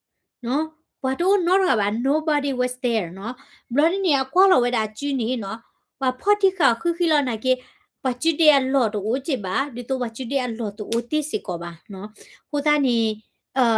ပှၤတအိၣ်နီတဂၤဘၣ်, nobody was there နီၤ, ဘျီဒ်န့ၣ် အကွၢ်လီၤဝဲဒၣ်အစုန့ၣ်နီၤ, ပှၤဖီၣ်ထံဃာ်ဃံဃံလီၤနာ်က့, ပှၤစုဒ့အလီၢ်တအိၣ်က့ဘၣ်, ဒ်သိးပှၤစုဒ့အလီၢ်တအိၣ်တ့ၢ်စ့ၢ်ကီးဘၣ်နီၤ, အဃိသတးန့ၣ်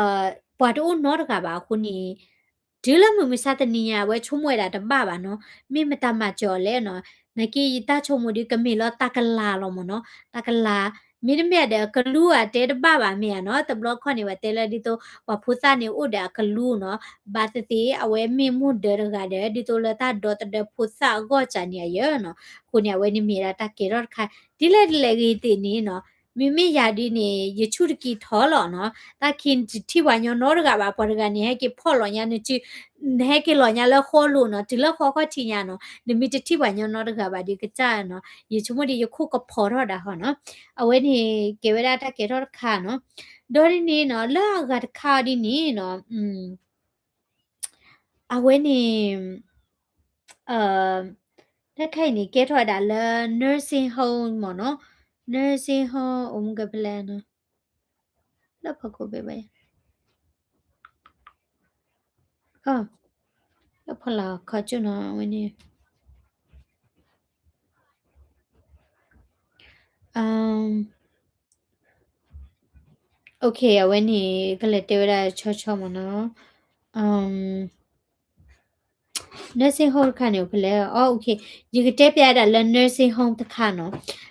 ပှၤတအိၣ်နီတဂၤဘၣ်အဃိန့ၣ် တုၤလၢမုၢ်မဆါတနံၤညါ အဝဲဆိကမိၣ်ဝဲဒၣ်တဘၣ်ဘၣ်နီၤ, မ့ၢ်မတၤမၤစၢၤအီၤလဲၣ်နီၤ, နာ်က့ယတၢ်ဆိကမိၣ်ဒီးကမ့ၢ်လီၤတၢ်ကလၤလီၤမ့ၢ်နီၤ, တၢ်ကလၤ, မ့တမ့ၢ်ဒီးအကလူးအတဲတဘၣ်ဘၣ်မ့ၢ်ဧါနီၤ, တဘျီခီန့ၣ် ပှၤတဲလၢဒ်သိး ပှၤဖိသၣ်န့ၣ်အိၣ်ဒီးအကလူးနီၤ, ဘၣ်သ့ၣ်သ့ၣ် အဝဲမ့ၢ်မိၢ်ဒၢတဂၤဒီး ဒ်သိးလၢတၢ်ဒီသဒၢဖိသၣ်အဂီၢ်စ့ၢ်န့ၣ်အယဲၢ်နီၤ, အဃိန့ၣ် အဝဲန့ၣ်မ့ၢ်ဒၣ်တၢ်ကဲထီၣ်တခါ, ဒ်လဲၣ်ဒ်လဲၣ်ဂ့ၤသ့ၣ်န့ၣ်နီၤ မ့မ့ၢ်ယၤဒ်န့ၣ် ယဆူၣ်တက့ၤထီၣ်လီၤနီၤ, တၢ်ခံတထံၣ်ပှၤညီနီတဂၤဘၣ်, ပှၤတဂၤန့ၣ် ဟဲက့ၤဖီၣ်လီၤညါနစု, နဟဲက့ၤလီၤညါလၢဃီလိၤနီၤ, တုၤလၢဃီခီၣ်ထံးညါနီၤ, နမ့ၢ်တထံၣ်ပှၤညီနီတဂၤဘၣ်ဒီးကစၢ်နီၤ, ယဆိကမိၣ်ဒီးယခိၣ်ကဖီထီၣ်ဒၣ်ဟီနီၤ, အဝဲန့ၣ်ကဲဝဲဒၣ်တၢ်ကဲထီၣ်တခါနီၤ, ဒီးဒ်န့ၣ်နီၤ လၢအဂၤတခါအီၤဒ်န့ၣ်နီၤ အဝဲန့ၣ် တၢ်ခါအံၤန့ၣ် ကဲထီၣ်ဝဲဒၣ်လၢ nursing home မ့ၢ်နီၤ, nursing home အိၣ်မူကဖဲလဲၣ်နီၤ, လၢဖီခိၣ်ဘဲဘဲ လၢဖီလာ်ခီကၠိနီၤ အဝဲန့ၣ် OK အဝဲန့ၣ် ကလဲၤတဲဝဲဒၣ်ဆီဆီမ့ၢ်နီၤ, nursing home တခါန့ၣ် အိၣ်ဖဲလဲၣ်, အ OK ယကတဲပျးဒၣ်လၢ nursing home တခါနီၤ,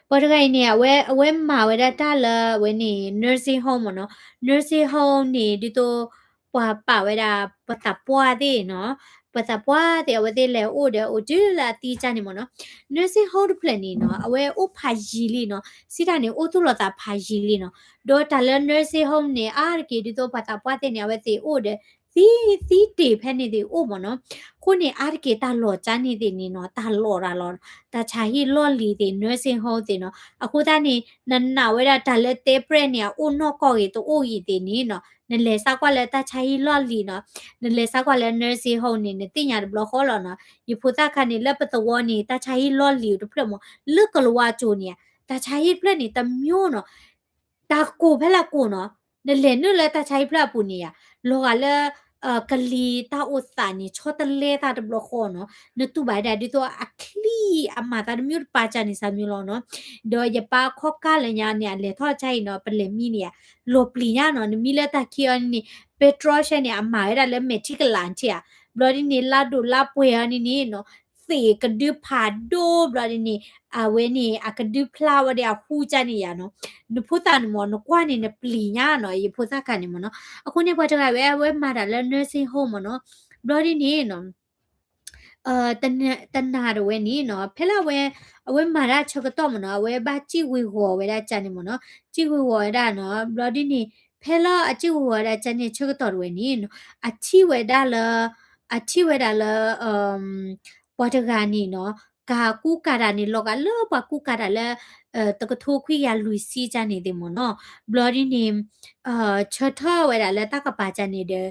ပှၤတဂၤအံၤန့ၣ် အဝဲ အဝဲမၤဝဲဒၣ်တၢ်လၢအဝဲန့ၣ် nursing home မ့ၢ်နီၤ, nursing home န့ၣ် ဒ်သိး ပှၤပာ်ဝဲဒၣ် ပှၤသးပှၢ်သ့ၣ်နီၤ, ပှၤသးပှၢ်သ့ၣ် အဝဲသ့ၣ်လဲၤအိၣ်ဒီးအိၣ်တုၤလၢအသံကၢ်န့ၣ်မ့ၢ်နီၤ, nursing home တဖျၢၣ်န့ၣ်နီၤ အဝဲအိၣ်ဖးယံၤလံနီၤ, စံးတၢ်န့ၣ်အိၣ်သူၣ်လီၤသးဖးယံၤလံနီၤ, ဒီးတၢ်လၢ nursing home န့ၣ် အါတက့ၢ်ဒ်သိးပှၤသးပှၢ်သ့ၣ်န့ၣ် အဝဲသ့ၣ်အိၣ်ဒီး သံ သံတ့ၢ်ဖဲန့ၣ်သ့ၣ်အိၣ်မ့ၢ်နီၤ, အဃိန့ၣ် အါတက့ၢ်တၢ်လီၤကၢ်န့ၣ်သ့ၣ်န့ၣ်နီၤ တၢ်လီၤရၤလီၤ တၢ်ဆါဟံၣ်လီၢ်လံၤသ့ၣ် nursing home သ့ၣ်နီၤ, အဃိသတးန့ၣ် နနာ်ဝဲဒၣ်တၢ်လၢတဲပြဲၢ်န့ၣ် အအိၣ်နီၢ်ကီၢ်ဂ့ၤတအိၣ်ဂ့ၤသ့ၣ်န့ၣ်နီၤ, နလဲၤစးကွၢ်လၢတၢ်ဆါဟံၣ်လီၢ်လံၤနီၤ, နလဲၤစးကွၢ်လၢ nursing home န့ၣ် နသ့ၣ်ညါတဘျီဃီလီၤနီၤ, ယဖိသၣ်ခါန့ၣ် လၢပသဝီန့ၣ် တၢ်ဆါဟံၣ်လီၢ်လံၤတဖျၢၣ်မ့ၢ် လၢကလၤဝါကၠိန့ၣ် တၢ်ဆါဟံၣ်တဖျၢၣ်န့ၣ် တမျိုးနီၤ တၢ်ကိၢ်ဖဲလဲၣ်ကိၢ်နီၤ, နလဲၤနုာ်လၢတၢ်ဆါဟံၣ်ဖျၢၣ်အပူၤန့ၣ်ယါ, လီၤဂာ်လၢ ကလံၤတၢ်အိၣ်သးန့ၣ် ဆီတလဲသးတဘျီဃီနီၤ, နတူၢ်ဘၣ်ဝဲဒၣ်ဒ်သိးအချံအမၤသးတမျိုးတပၤကၢ်န့ၣ်စၢ်မ့ၢ်လီၤနီၤ, ဒီးယပၢ်ခီၣ်ကၢ်လၢညါန့ၣ် အလဲၤထီၣ်ဆါအံၤနီၤ ပလဲၤမံန့ၣ်ယါ, လီၤပျံၤညါနီၤ, နမံလၢတၢ်ခံအီၤန့ၣ် ပဲတြီရှဲန့ၣ် အမၤဝဲဒၣ်လၢမဲာ်ထံကလၤထံၣ်ဧါ, ဘျီဒ်န့ၣ် လါဒိၣ်လါပှဲၤအီၤန့ၣ်န့ၣ်နီၤ သ့ၣ်ကဒုဖးဒိၣ်ဘျီဒ်န့ၣ်, အဝဲန့ၣ် အကဒုဖျါဝဲဒၣ်အဟူကၢ်န့ၣ်ယါနီၤ, နဖိသၣ်န့ၣ်မ့ၢ် နကွၢ်န့ၣ် နပျံၤညါနီၤ, ယဖိသၣ်ခါန့ၣ်မ့ၢ်နီၤ, အဃိန့ၣ် ပှၤတဂၤဝဲ အဝဲမၤတၢ်လၢ nursing home မ့ၢ်နီၤ, ဘျီဒ်န့ၣ်နီၤ တနၤတဝဲန့ၣ်နီၤ ဖဲလၢအဝဲ အဝဲမၤတၢ်ဆၢကတီၢ်မ့ၢ်နီၤ အဝဲဘၣ်စံၣ်ဝ့ၤဂီၤဝဲဒၣ်ကၢ်န့ၣ်မ့ၢ်နီၤ, စံၣ်ဝ့ၤဂီၤဝဲဒၣ်နီၤ, ဘျီဒ်န့ၣ် ဖဲ ဖဲလၢအစ့ၣ်ကဝီၤဝဲဒၣ်ကန့ၣ်ဆၢကတီၢ်တဝဲန့ၣ်နီၤ အထံၣ်ဝဲဒၣ်လၢ အထံၣ်ဝဲဒၣ်လၢ ပှၤတဂၤန့ၣ်နီၤ ကကူကၤတၢ်န့ၣ် လီၤဂာ်လၢပှၤကူကၤတၢ်လၢ တကထိခွံကယၤလွံၢ်ဆံကန့ၣ်သ့ၣ်မ့ၢ်နီၤ ဘျီဒ်န့ၣ် ဆၢထၢၣ်ဝဲဒၣ်လၢတၢ်ကပၤကန့ၣ်ဒီး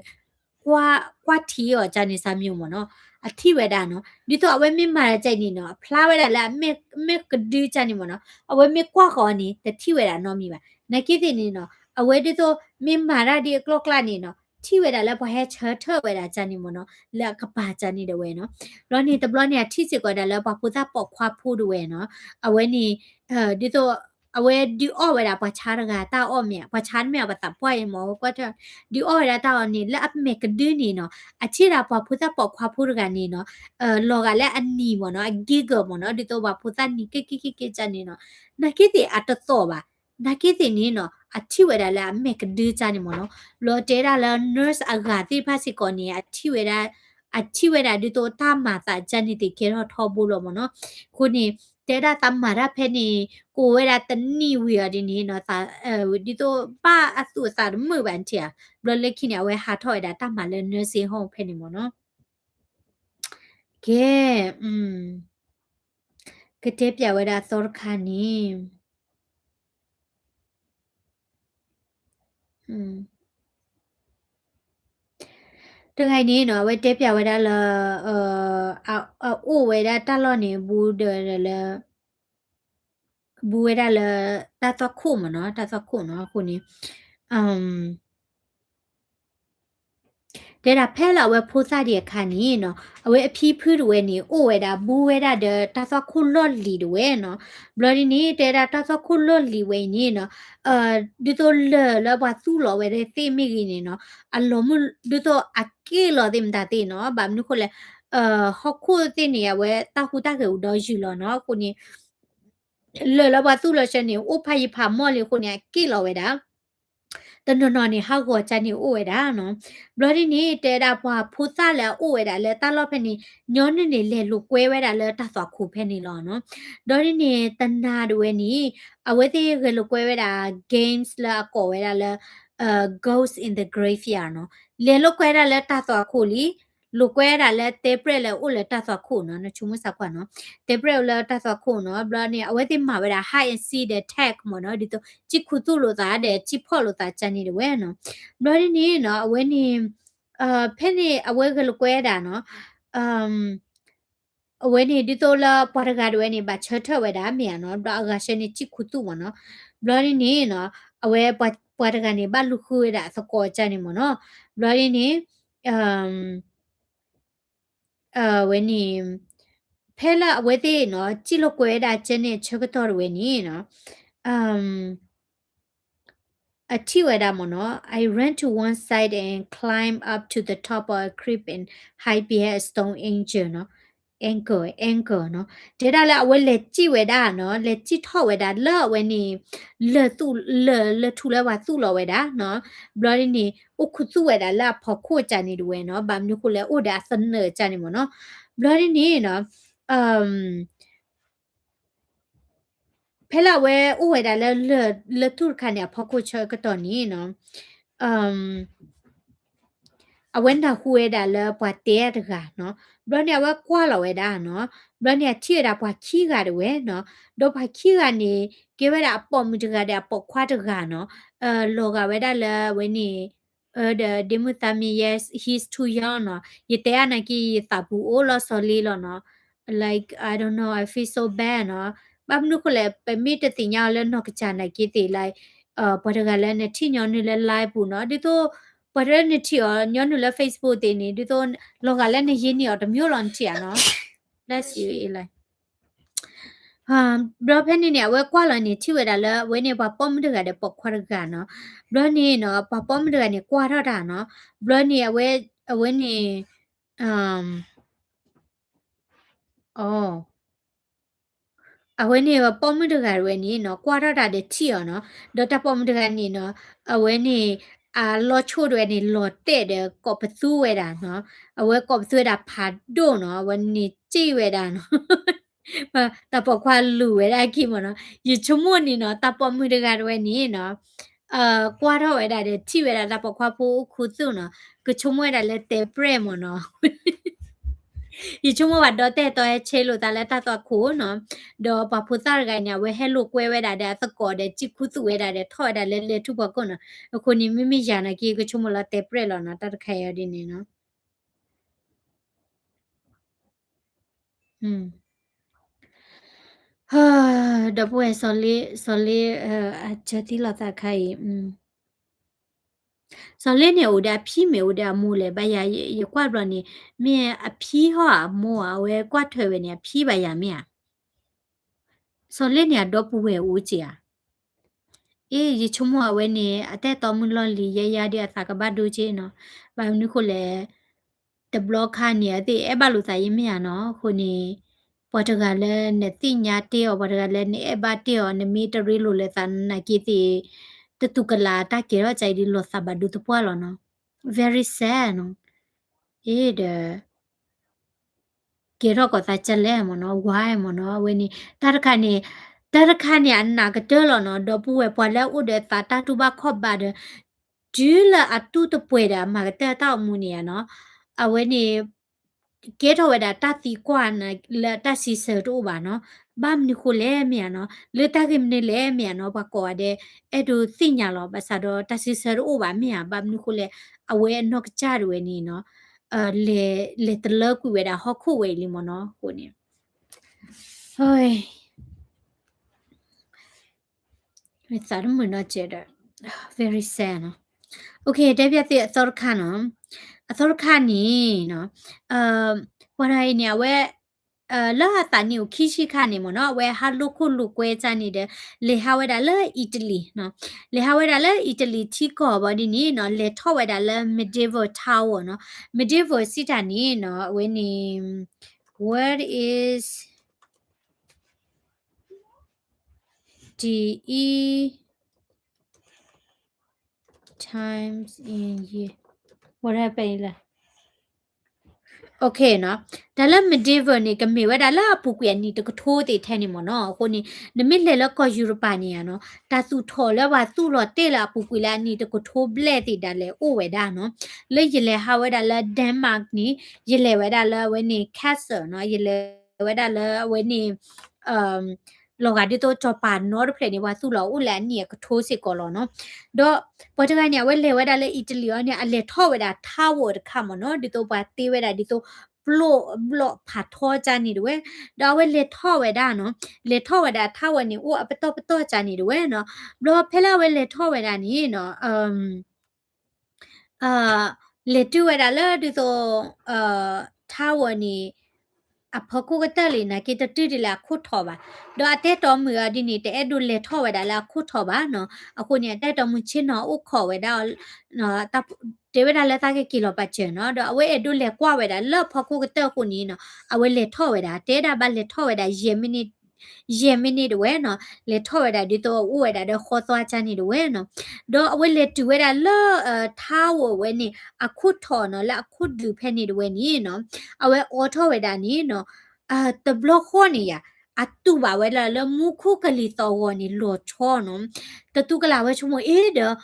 ကွၢ်ထံအီၤကန့ၣ် စၢ်မံၤမ့ၢ်နီၤ အထံၣ်ဝဲဒၣ်နီၤ ဒ်သိးအဝဲမ့ၢ်မၤတၢ်ကန့ၣ်နီၤ အဖျါဝဲဒၣ်လၢအမဲာ်ကဒုကန့ၣ်မ့ၢ်နီၤ အဝဲမ့ၢ်ကွၢ်ဃီၤန့ၣ် တထံၣ်ဝဲဒၣ်နီတမံၤဘၣ် နာ်က့သ့ၣ်န့ၣ်နီၤ အဝဲဒ်သိးမ့ၢ်မၤတၢ်ဒ်အကျိၤကျါန့ၣ်နီၤ ထံၣ်ဝဲဒၣ်လၢပှၤဟဲဆၢထၢၣ်ဝဲဒၣ်ကန့ၣ်မ့ၢ်နီၤ လၢအကပၤကန့ၣ်ဒၣ်ဝဲနီၤ ဘျီန့ၣ်တဘျီန့ၣ် အထံၣ်စ့ၢ်ကီးဒၣ်လၢပှၤဖိသၣ်ပိာ်ခွါဖိဒၣ်ဝဲနီၤ အဝဲန့ၣ် ဒ်သိး အဝဲဒုးအီၣ်ဝဲဒၣ်ပှၤဆါတဂၤတၢ်အီၣ်မ့ၢ် ပှၤဆါတမ့ၢ်အပသးပှၢ်အံၤမ့ၢ် အဝဲကွၢ်ထၢၣ် ဒုးအီၣ်ဝဲဒၣ်တၢ်အီၣ်န့ၣ် လၢအမဲာ်ကဒုန့ၣ်နီၤ အထံၣ်ဒၣ်ပှၤဖိသၣ်ပိာ်ခွါဖိတဂၤန့ၣ်နီၤ လီၤဂာ်လၢအနံၤမ့ၢ်နီၤ အ giggle မ့ၢ်နီၤ ဒ်သိးပှၤဖိသၣ်နံၤက့က့က့က့ကန့ၣ်နီၤ နာ်က့သ့ၣ်အတသီၣ်ဘၣ် နာ်က့သ့ၣ်န့ၣ်နီၤ အထံၣ်ဝဲဒၣ်လၢအမဲာ်ကဒုကန့ၣ်မ့ၢ်နီၤ လီၤတဲဒၣ်လၢ nurse အဂၤသ့ၣ်တဖၣ်စ့ၢ်ကီးန့ၣ် အထံၣ်ဝဲဒၣ် အထံၣ်ဝဲဒၣ်ဒ်သိးတၢ်မၤသးကန့ၣ်သ့ၣ်ကဲထီၣ်ထီဘိလီၤမ့ၢ်နီၤ အဃိန့ၣ် တဲဒၣ်သးမၤတၢ်ဖဲန့ၣ် ကိးဝဲဒၣ်တနံၣ်ဝံၤအီၤဒ်န့ၣ်နီၤ ဒ်သိးဘၣ်အသူၣ်အသးတမုာ်ဘၣ်ထံၣ်ဧါ ဘျီလၢခံန့ၣ် အဝဲဟးထီၣ်ဝဲဒၣ်တၢ်မၤလၢ nursing home ဖဲန့ၣ်မ့ၢ်နီၤ ကဲ ကတဲပျးဝဲဒၣ်အသီတခါန့ၣ် တဂၤအံၤန့ၣ်နီၤ အဝဲတဲပျးဝဲဒၣ်လၢ အအိၣ်ဝဲဒၣ်တၢ်လီၢ်န့ၣ် ဘူးဒီးလၢ ဘူးဝဲဒၣ်လၢ တၢ်သွၣ်ခိၣ်မ့ၢ်နီၤ တၢ်သွၣ်ခိၣ်နီၤ အဃိန့ၣ် တဲဒၣ်ဖဲလၢအဝဲဖိသၣ်ဒံးအခါန့ၣ်နီၤ အဝဲအဖံဖုတဝဲန့ၣ် အိၣ်ဝဲဒၣ်ဘူးဝဲဒၣ်ဒီးတၢ်သွၣ်ခိၣ်လီၢ်လံၤတဝဲနီၤ ဘျီဒ်န့ၣ် တဲဒၣ်တၢ်သွၣ်ခိၣ်လီၢ်လံၤဝဲအံၤန့ၣ်နီၤ ဒ်သိးလၢၢ်လၢပှၤသူၣ်လီၤဝဲဒၣ်သ့ၣ်မ့ၢ်ဂ့ၤန့ၣ်နီၤ အလီၤမုၢ်ဒ်သိးအက့ၣ်လီၤသ့ၣ်မတၤသ့ၣ်နီၤ ဘၣ်မနုၤဃိလဲၣ် ဟီၣ်ခိၣ်သ့ၣ်န့ၣ် အဝဲတၢ်ဟူးတၢ်ဂဲၤအိၣ်ဒီးယုၢ်လီၤနီၤ အဃိန့ၣ် လၢၢ်လၢပှၤသူၣ်လီၤဆၢန့ၣ် အိၣ်ဖးယံၤဖးမီၢ်လံအဃိန့ၣ် အက့ၣ်လီၤဝဲဒၣ် တနီၤနီၤန့ၣ် ဟးဂီၤကန့ၣ်အိၣ်ဝဲဒၣ်နီၤ ဘျီဒ်န့ၣ် တဲဒၣ်ပှၤဖိသၣ်လၢအအိၣ်ဝဲဒၣ်လၢတၢ်လီၢ်ဖဲန့ၣ် ညီနုၢ်န့ၣ် လဲၤလိာ်ကွဲဝဲဒၣ်လၢတၢ်သွၣ်ခိၣ်ဖဲန့ၣ်လီၤနီၤ ဘျီဒ်န့ၣ် တနၤတဝဲန့ၣ် အဝဲသ့ၣ်ဂဲၤလိာ်ကွဲဝဲဒၣ် games လၢအကိးဝဲဒၣ်လၢ Ghost in the Graveyard နီၤ လဲၤလိာ်ကွဲဒၣ်လၢတၢ်သွၣ်ခိၣ်လံ လိာ်ကွဲဒၣ်လၢတဲပြဲၣ်လၢအိၣ်လၢတၢ်သွၣ်ခိၣ်နီၤ နဆိကမိၣ်စၢ်ကွၢ်နီၤ တဲပြဲၣ်အိၣ်လၢတၢ်သွၣ်ခိၣ်နီၤ ဘျီန့ၣ် အဝဲသ့ၣ်မၤဝဲဒၣ် hide and seek ဒီး tag မ့ၢ်နီၤ ဒ်သိး စံၣ်ခူသူၣ်လိာ်သးဒီး စံၣ်ဖီၣ်လိာ်သးကန့ၣ်တဝဲနီၤ ဘျီဒ်န့ၣ်နီၤ အဝဲန့ၣ် ဖဲန့ၣ်အဝဲဂဲၤလိာ်ကွဲဒၣ်နီၤ အဝဲန့ၣ်ဒ်သိးလၢပှၤတဂၤတဝဲန့ၣ် ဘၣ်ဆၢထၢၣ်ဝဲဒၣ်မ့ၢ်ဧါနီၤ ဘျီအဂၤဆၢန့ၣ် စံၣ်ခူသူၣ်မ့ၢ်နီၤ ဘျီဒ်န့ၣ်နီၤ အဝဲပှၤတဂၤန့ၣ် ဘၣ်လူၤဃုဝဲဒၣ်အသကိးကန့ၣ်မ့ၢ်နီၤ ဘျီဒ်န့ၣ် အဝဲန့ၣ် ဖဲလၢအဝဲသ့ၣ်နီၤ စံၣ်လိာ်ကွဲဝဲဒၣ်ကဲန့ၣ်အဆၢကတီၢ်တဝဲန့ၣ်နီၤ အထံၣ်ဝဲဒၣ်မ့ၢ်နီၤ I ran to one side and climbed up to the top of a cliff and hid behind a stone angle နီၤ angle angle နီၤ တဲဒၣ်လၢအဝဲလဲၤစံၣ်ဝဲဒၣ်နီၤ လဲၤစံၣ်ထီၣ်ဝဲဒၣ်လၢအဝဲန့ၣ် လၢၢ်သူၣ် လၢၢ် လၢၢ်ထူလၢဝဲသူၣ်လီၤဝဲဒၣ်နီၤ ဘျီဒ်န့ၣ် အိၣ်ခူသူၣ်ဝဲဒၣ်လၢအဖီခိၣ်ကန့ၣ်တဝဲနီၤ ဘၣ်မနုၤဃိလဲၣ် အိၣ်ဒီးအသနၢၣ်ကန့ၣ်မ့ၢ်နီၤ ဘျီဒ်န့ၣ်နီၤ ဖဲလၢအဝဲအိၣ်ဝဲဒၣ်လၢ လၢၢ် လၢၢ်သူၣ်တခါန့ၣ် အဖီခိၣ်ဆၢကတီၢ်န့ၣ်နီၤ အဝဲနၢ်ဟူဝဲဒၣ်လၢပှၤတဲတဂၤနီၤ ဘျီန့ၣ် အဝဲကွၢ်လီၤဝဲဒၣ်နီၤ ဘျီန့ၣ် အထံၣ်ဝဲဒၣ်ပှၤခံဂၤတဝဲနီၤ ဒီးပှၤခံဂၤန့ၣ် ကဲဝဲဒၣ်အပိာ်မုၣ်တဂၤဒီးအပိာ်ခွါတဂၤနီၤ လီၤဂာ်ဝဲဒၣ်လၢအဝဲန့ၣ် ဒီးဒ့မုၣ်သးမံ yes he's too young နီၤ ယတဲအါနာ်က့ ယသးပူၤအိၣ်လီၤစီၤလ့လီၤနီၤ like I don't know I feel so bad နီၤ ဘၣ်မနုၤဃိလဲၣ် ပမ့ၢ်တသ့ၣ်ညါအီၤလၢနီၢ်ကစၢ်နာ်က့သ့ၣ် like ပှၤတဂၤလၢနထံၣ်ညီနုၢ်လၢ live ပူၤနီၤ ဒ်သိး ပှၤတဂၤနထံၣ်အီၤညီနုၢ်လၢ Facebook သ့ၣ်န့ၣ် ဒ်သိး လီၤဂာ်လၢနယ့န့ၢ်အီၤတမံၤလီၤနထံၣ်ဧါနီၤ bless you အံၤ ဘျီဖဲန့ၣ်န့ၣ် အဝဲကွၢ်လီၤန့ၣ် ထံၣ်ဝဲဒၣ်လၢအဝဲန့ၣ် ပှၤပိာ်မုၣ်တဂၤဒီးပိာ်ခွါတဂၤနီၤ ဘျီန့ၣ်နီၤ ပှၤပိာ်မုၣ်တဂၤန့ၣ် ကွၢ်ထီၣ်တၢ်နီၤ ဘျီန့ၣ် အဝဲ အဝဲန့ၣ် အီ အဝဲန့ၣ် ပိာ်မုၣ်တဂၤတဝဲန့ၣ်နီၤ ကွၢ်ထီၣ်တၢ်ဒီးထံၣ်အီၤနီၤ ဒီးတၢ်ပိာ်မုၣ်တဂၤန့ၣ်နီၤ အဝဲန့ၣ် အလီၢ်ဆိၣ်တဝဲန့ၣ် လီၤတဲာ်ဒီးကိးပသူဝဲဒၣ်နီၤ အဝဲကိးပသူဝဲဒၣ်ဖးဒိၣ်နီၤ အဝဲန့ၣ်စံၣ်ဝဲဒၣ်နီၤ တၢ်ပိာ်ခွါလူၤဝဲဒၣ်အခံမ့ၢ်နီၤ ယဆိကမိၣ်န့ၣ်နီၤ တၢ်ပိာ်မုၣ်တဂၤတဝဲန့ၣ်နီၤ ကွၢ်ထီၣ်ဝဲဒၣ်ဒီး ထံၣ်ဝဲဒၣ်တၢ်ပိာ်ခွါဖိအိၣ်ခူသူၣ်နီၤ, ကဆိကမိၣ်ဝဲဒၣ်လၢတဲပြဲၣ်မ့ၢ်နီၤ. ယဆိကမိၣ်ဝဲဒၣ်ဒီးတဲတီဟဲဆဲးလိာ်သးလၢတၢ်သွၣ်ခိၣ်နီၤ, ဒီးပှၤဖိသၣ်တဂၤန့ၣ် အဝဲဟဲလိာ်ကွဲဝဲဒၣ်ဒီးအသကိးဒီး စံၣ်ခူသူၣ်ဝဲဒၣ်ဒီး ထီၣ်ဝဲဒၣ်လၢလဲၤထူၣ်ဖီခိၣ်နီၤ. အဃိန့ၣ် မ့မ့ၢ်ယၤနာ်က့ ကဆိကမိၣ်လၢတဲပြဲၣ်လီၤနီၤ, တၢ်တခါအံၤဒ်န့ၣ်နီၤ. ဒီပုၢ်ဝဲၢ် စီၤလ့ စီၤလ့ အစၢၤသံလီၤသးခါအံၤ, စီၤလ့န့ၣ်အိၣ်ဒီးအဖံမ့ၢ်အိၣ်ဒီးအမိၢ်လဲၣ်, ဘၣ်ယၤ ယကွၢ်ဘျီန့ၣ် မ့ၢ်အဖံဟီၣ်အမိၢ်ဧါ, အဝဲကွၢ်ထွဲဝဲန့ၣ် အဖံဘၣ်ယၤမ့ၢ်ဧါ. စီၤလ့န့ၣ် အဒီပုၢ်ဝဲၢ်အိၣ်က့ၤဧါ. အ့ ယဆိကမိၣ်အဝဲန့ၣ် အတၢ်အဲၣ်တီမုၢ်လီၢ်လံၤ ယဲယါဒီးအသးကဘၣ်ဒိက့ၤနီၤ. ဘၣ်မနုၤဃိလဲၣ်, တဘျီခါန့ၣ် အသ့ၣ်အဲၣ်ဘၣ်လိာ်သးယမ့ၢ်ဧါနီၤ. အဃိန့ၣ် ပှၤတဂၤလၢနသ့ၣ်ညါတ့ၢ်အီၤ, ပှၤတဂၤလၢနအဲၣ်ဘၣ်တ့ၢ်အီၤ, နမ့ၢ်တရ့လိာ်လၢသးနာ်က့သ့ၣ်, တတူၢ်ကလာ်တၢ်ကဲထီၣ်ကၢအံၤဒ် လီၤသးဘၣ်ဒိသပှၢ်လီၤနီၤ. Very sad နီၤ. အ့ဒီး ကဲထီၣ်ကီးသးကလဲၣ်မ့ၢ်နီၤ, why မ့ၢ်နီၤ, အဝဲန့ၣ် တၢ်တခါန့ၣ်, တၢ်တခါန့ၣ် အနာ်ကတၢၢ်လီၤနီၤ, ဒီပုၢ်ဝဲၢ် ပှၤလၢအအိၣ်ဒီးသးတၢ်တူၢ်ဘၣ်ခီၣ်ဘၣ်ဒီး တုၤလၢအတူၢ်တပှဲၤဒီးအမၤကတၢၢ်တၢ်အိၣ်မူန့ၣ်ဧါနီၤ, အဝဲန့ၣ် ကဲထီၣ်ဝဲဒၣ်တၢ်သံကွၢ်လၢတၢ်စံးဆၢတအိၣ်ဘၣ်နီၤ, ဘၣ်မနုၤဃိလဲၣ်မ့ၢ်ဧါနီၤ, လၢတၢ်ဂ့ၢ်မနုၤလဲၣ်မ့ၢ်ဧါနီၤ, ပှၤကိးဂၤဒဲး အဲၣ်ဒိးသ့ၣ်ညါလီၤ, ဘၣ်ဆၣ်ဒီးတၢ်စံးဆၢတအိၣ်ဘၣ်မ့ၢ်ဧါ, ဘၣ်မနုၤဃိလဲၣ်, အဝဲအနီၢ်ကစၢ်ဒၣ်ဝဲန့ၣ်နီၤ, လဲၤ, လဲၤတလၢကွံာ်ဝဲဒၣ်ဟီၣ်ခိၣ်ဝဲအံၤလံမ့ၢ်နီၤ, အဃိန့ၣ် သးတမုာ်နီတစဲးဒီး very sad နီၤ. အ တဲဘၣ်သုအသီတခါနီၤ, အသီတခါန့ၣ်နီၤ, ပှၤတဂၤအံၤန့ၣ် အဝဲ လၢအသးနံၣ်အိၣ်ခံဆံခါန့ၣ်မ့ၢ်နီၤ, အဝဲဟးလိာ်ခိၣ်လိာ်ကွဲကၢ်န့ၣ်ဒီး လဲၤဟးဝဲဒၣ်လၢအံၣ်တလံၤနီၤ, လဲၤဟးဝဲဒၣ်လၢအံၣ်တလံၤထံကီၢ်ဘၣ်ဒ်န့ၣ်နီၤ, လဲၤထီၣ်ဝဲဒၣ်လၢ medieval tower နီၤ, medieval စံးတၢ်န့ၣ်နီၤ, အဝဲန့ၣ် what is the E times in year, what happened လဲၣ်. Okay နီၤ, တၢ်လၢ medieval န့ၣ် ကမ့ၢ်ဝဲဒၣ်လၢအပူၤကွံာ်အနံၣ်တကထိသ့ၣ်ထဲန့ၣ်မ့ၢ်နီၤ, အဃိန့ၣ် နမ့ၢ်လဲၤလၢကီၢ်ယူရပၤန့ၣ်ဧါနီၤ, တၢ်သူၣ်ထီၣ်လၢပှၤသူၣ်လီၤတဲာ်လၢအပူၤကွံာ်လၢအနံၣ်တကထိဘျဲၣ်သ့ၣ်ဒၣ်လဲာ်အိၣ်ဝဲဒၣ်နီၤ, လၢယလဲၤဟးဝဲဒၣ်လၢ Denmark န့ၣ်, ယလဲၤဝဲဒၣ်လၢအဝဲန့ၣ် castle နီၤ, ယလဲၤဝဲဒၣ်လၢအဝဲန့ၣ် လီၤဂာ်ဒ်သိးစီၤပၤနီတဖျၢၣ်န့ၣ် ပှၤသူၣ်လီၤအိၣ်လၢအနံၣ်အကထိစ့ၢ်ကီးလီၤနီၤ. ဒီးပှၤတဂၤန့ၣ် အဝဲလဲၤဝဲဒၣ်လၢအံၣ်တလံၤအီၤန့ၣ် အလဲၤထီၣ်ဝဲဒၣ် tower တခါမ့ၢ်နီၤ, ဒ်သိးပှၤတ့ဝဲဒၣ်ဒ်သိး ပျိၣ်ဘျီၣ်ဖးထီကၢ်န့ၣ်တဝဲ, ဒီးအဝဲလဲၤထီၣ်ဝဲဒၣ်နီၤ, လဲၤထီၣ်ဝဲဒၣ် tower န့ၣ် အိၣ်အပတီၢ်ပတီၢ်ကၢ်န့ၣ်တဝဲနီၤ. ဘျီဖဲလၢအဝဲလဲၤထီၣ်ဝဲဒၣ်န့ၣ်နီၤ လဲၤတုၤဝဲဒၣ်လၢဒ်သိး tower န့ၣ် အဖီခိၣ်ကတၢၢ်လံ နာ်က့တတုၤဒ်လၢအခိၣ်ထီးဘၣ်. ဒီးအတၢ်အဲၣ်တီမုၣ်အီၤဒ်န့ၣ် တအဲၣ်ဒိးလဲၤထီၣ်ဝဲဒၣ်လၢအခိၣ်ထီးဘၣ်နီၤ. အဃိန့ၣ် အတၢ်အဲၣ်တီမုၣ်ဆ့ၣ်နီၤအိၣ်ခိးဝဲဒၣ် တဲဝဲဒၣ်လၢသးကက့ၤလီၤပာ်စၢၤနီၤ. ဒီးအဝဲအဲၣ်ဒိးလဲၤကွၢ်ဝဲဒၣ်လၢအဖီခိၣ်ကတၢၢ်အဃိန့ၣ်နီၤ အဝဲလဲၤထီၣ်ဝဲဒၣ် တဲဒၣ်ဘၣ်လဲၤထီၣ်ဝဲဒၣ် ယဲၢ်မံးနံးတဝဲနီၤ. လဲၤထီၣ်ဝဲဒၣ်ဒ်သိးအအိၣ်ဝဲဒၣ်ဒီးဃီသွါကၢ်န့ၣ်တဝဲနီၤ. ဒီးအဝဲလဲၤတုၤဝဲဒၣ်လၢ tower ဝဲန့ၣ် အခိၣ်ထီးနီၤ လၢအခိၣ်ဒုးဖဲန့ၣ်တဝဲန့ၣ်နီၤ. အဝဲအိးထီၣ်ဝဲဒၣ်န့ၣ်နီၤ တဘျီဃီန့ၣ်ယါ အတူၢ်ဘၣ်ဝဲဒၣ်လၢမူခိၣ်ကလံၤသီၣ်ဂီၤန့ၣ်လီၤဆီနီၤ. တတူၢ်ကလာ်ဝဲဆိကမိၣ်အ့ဒီး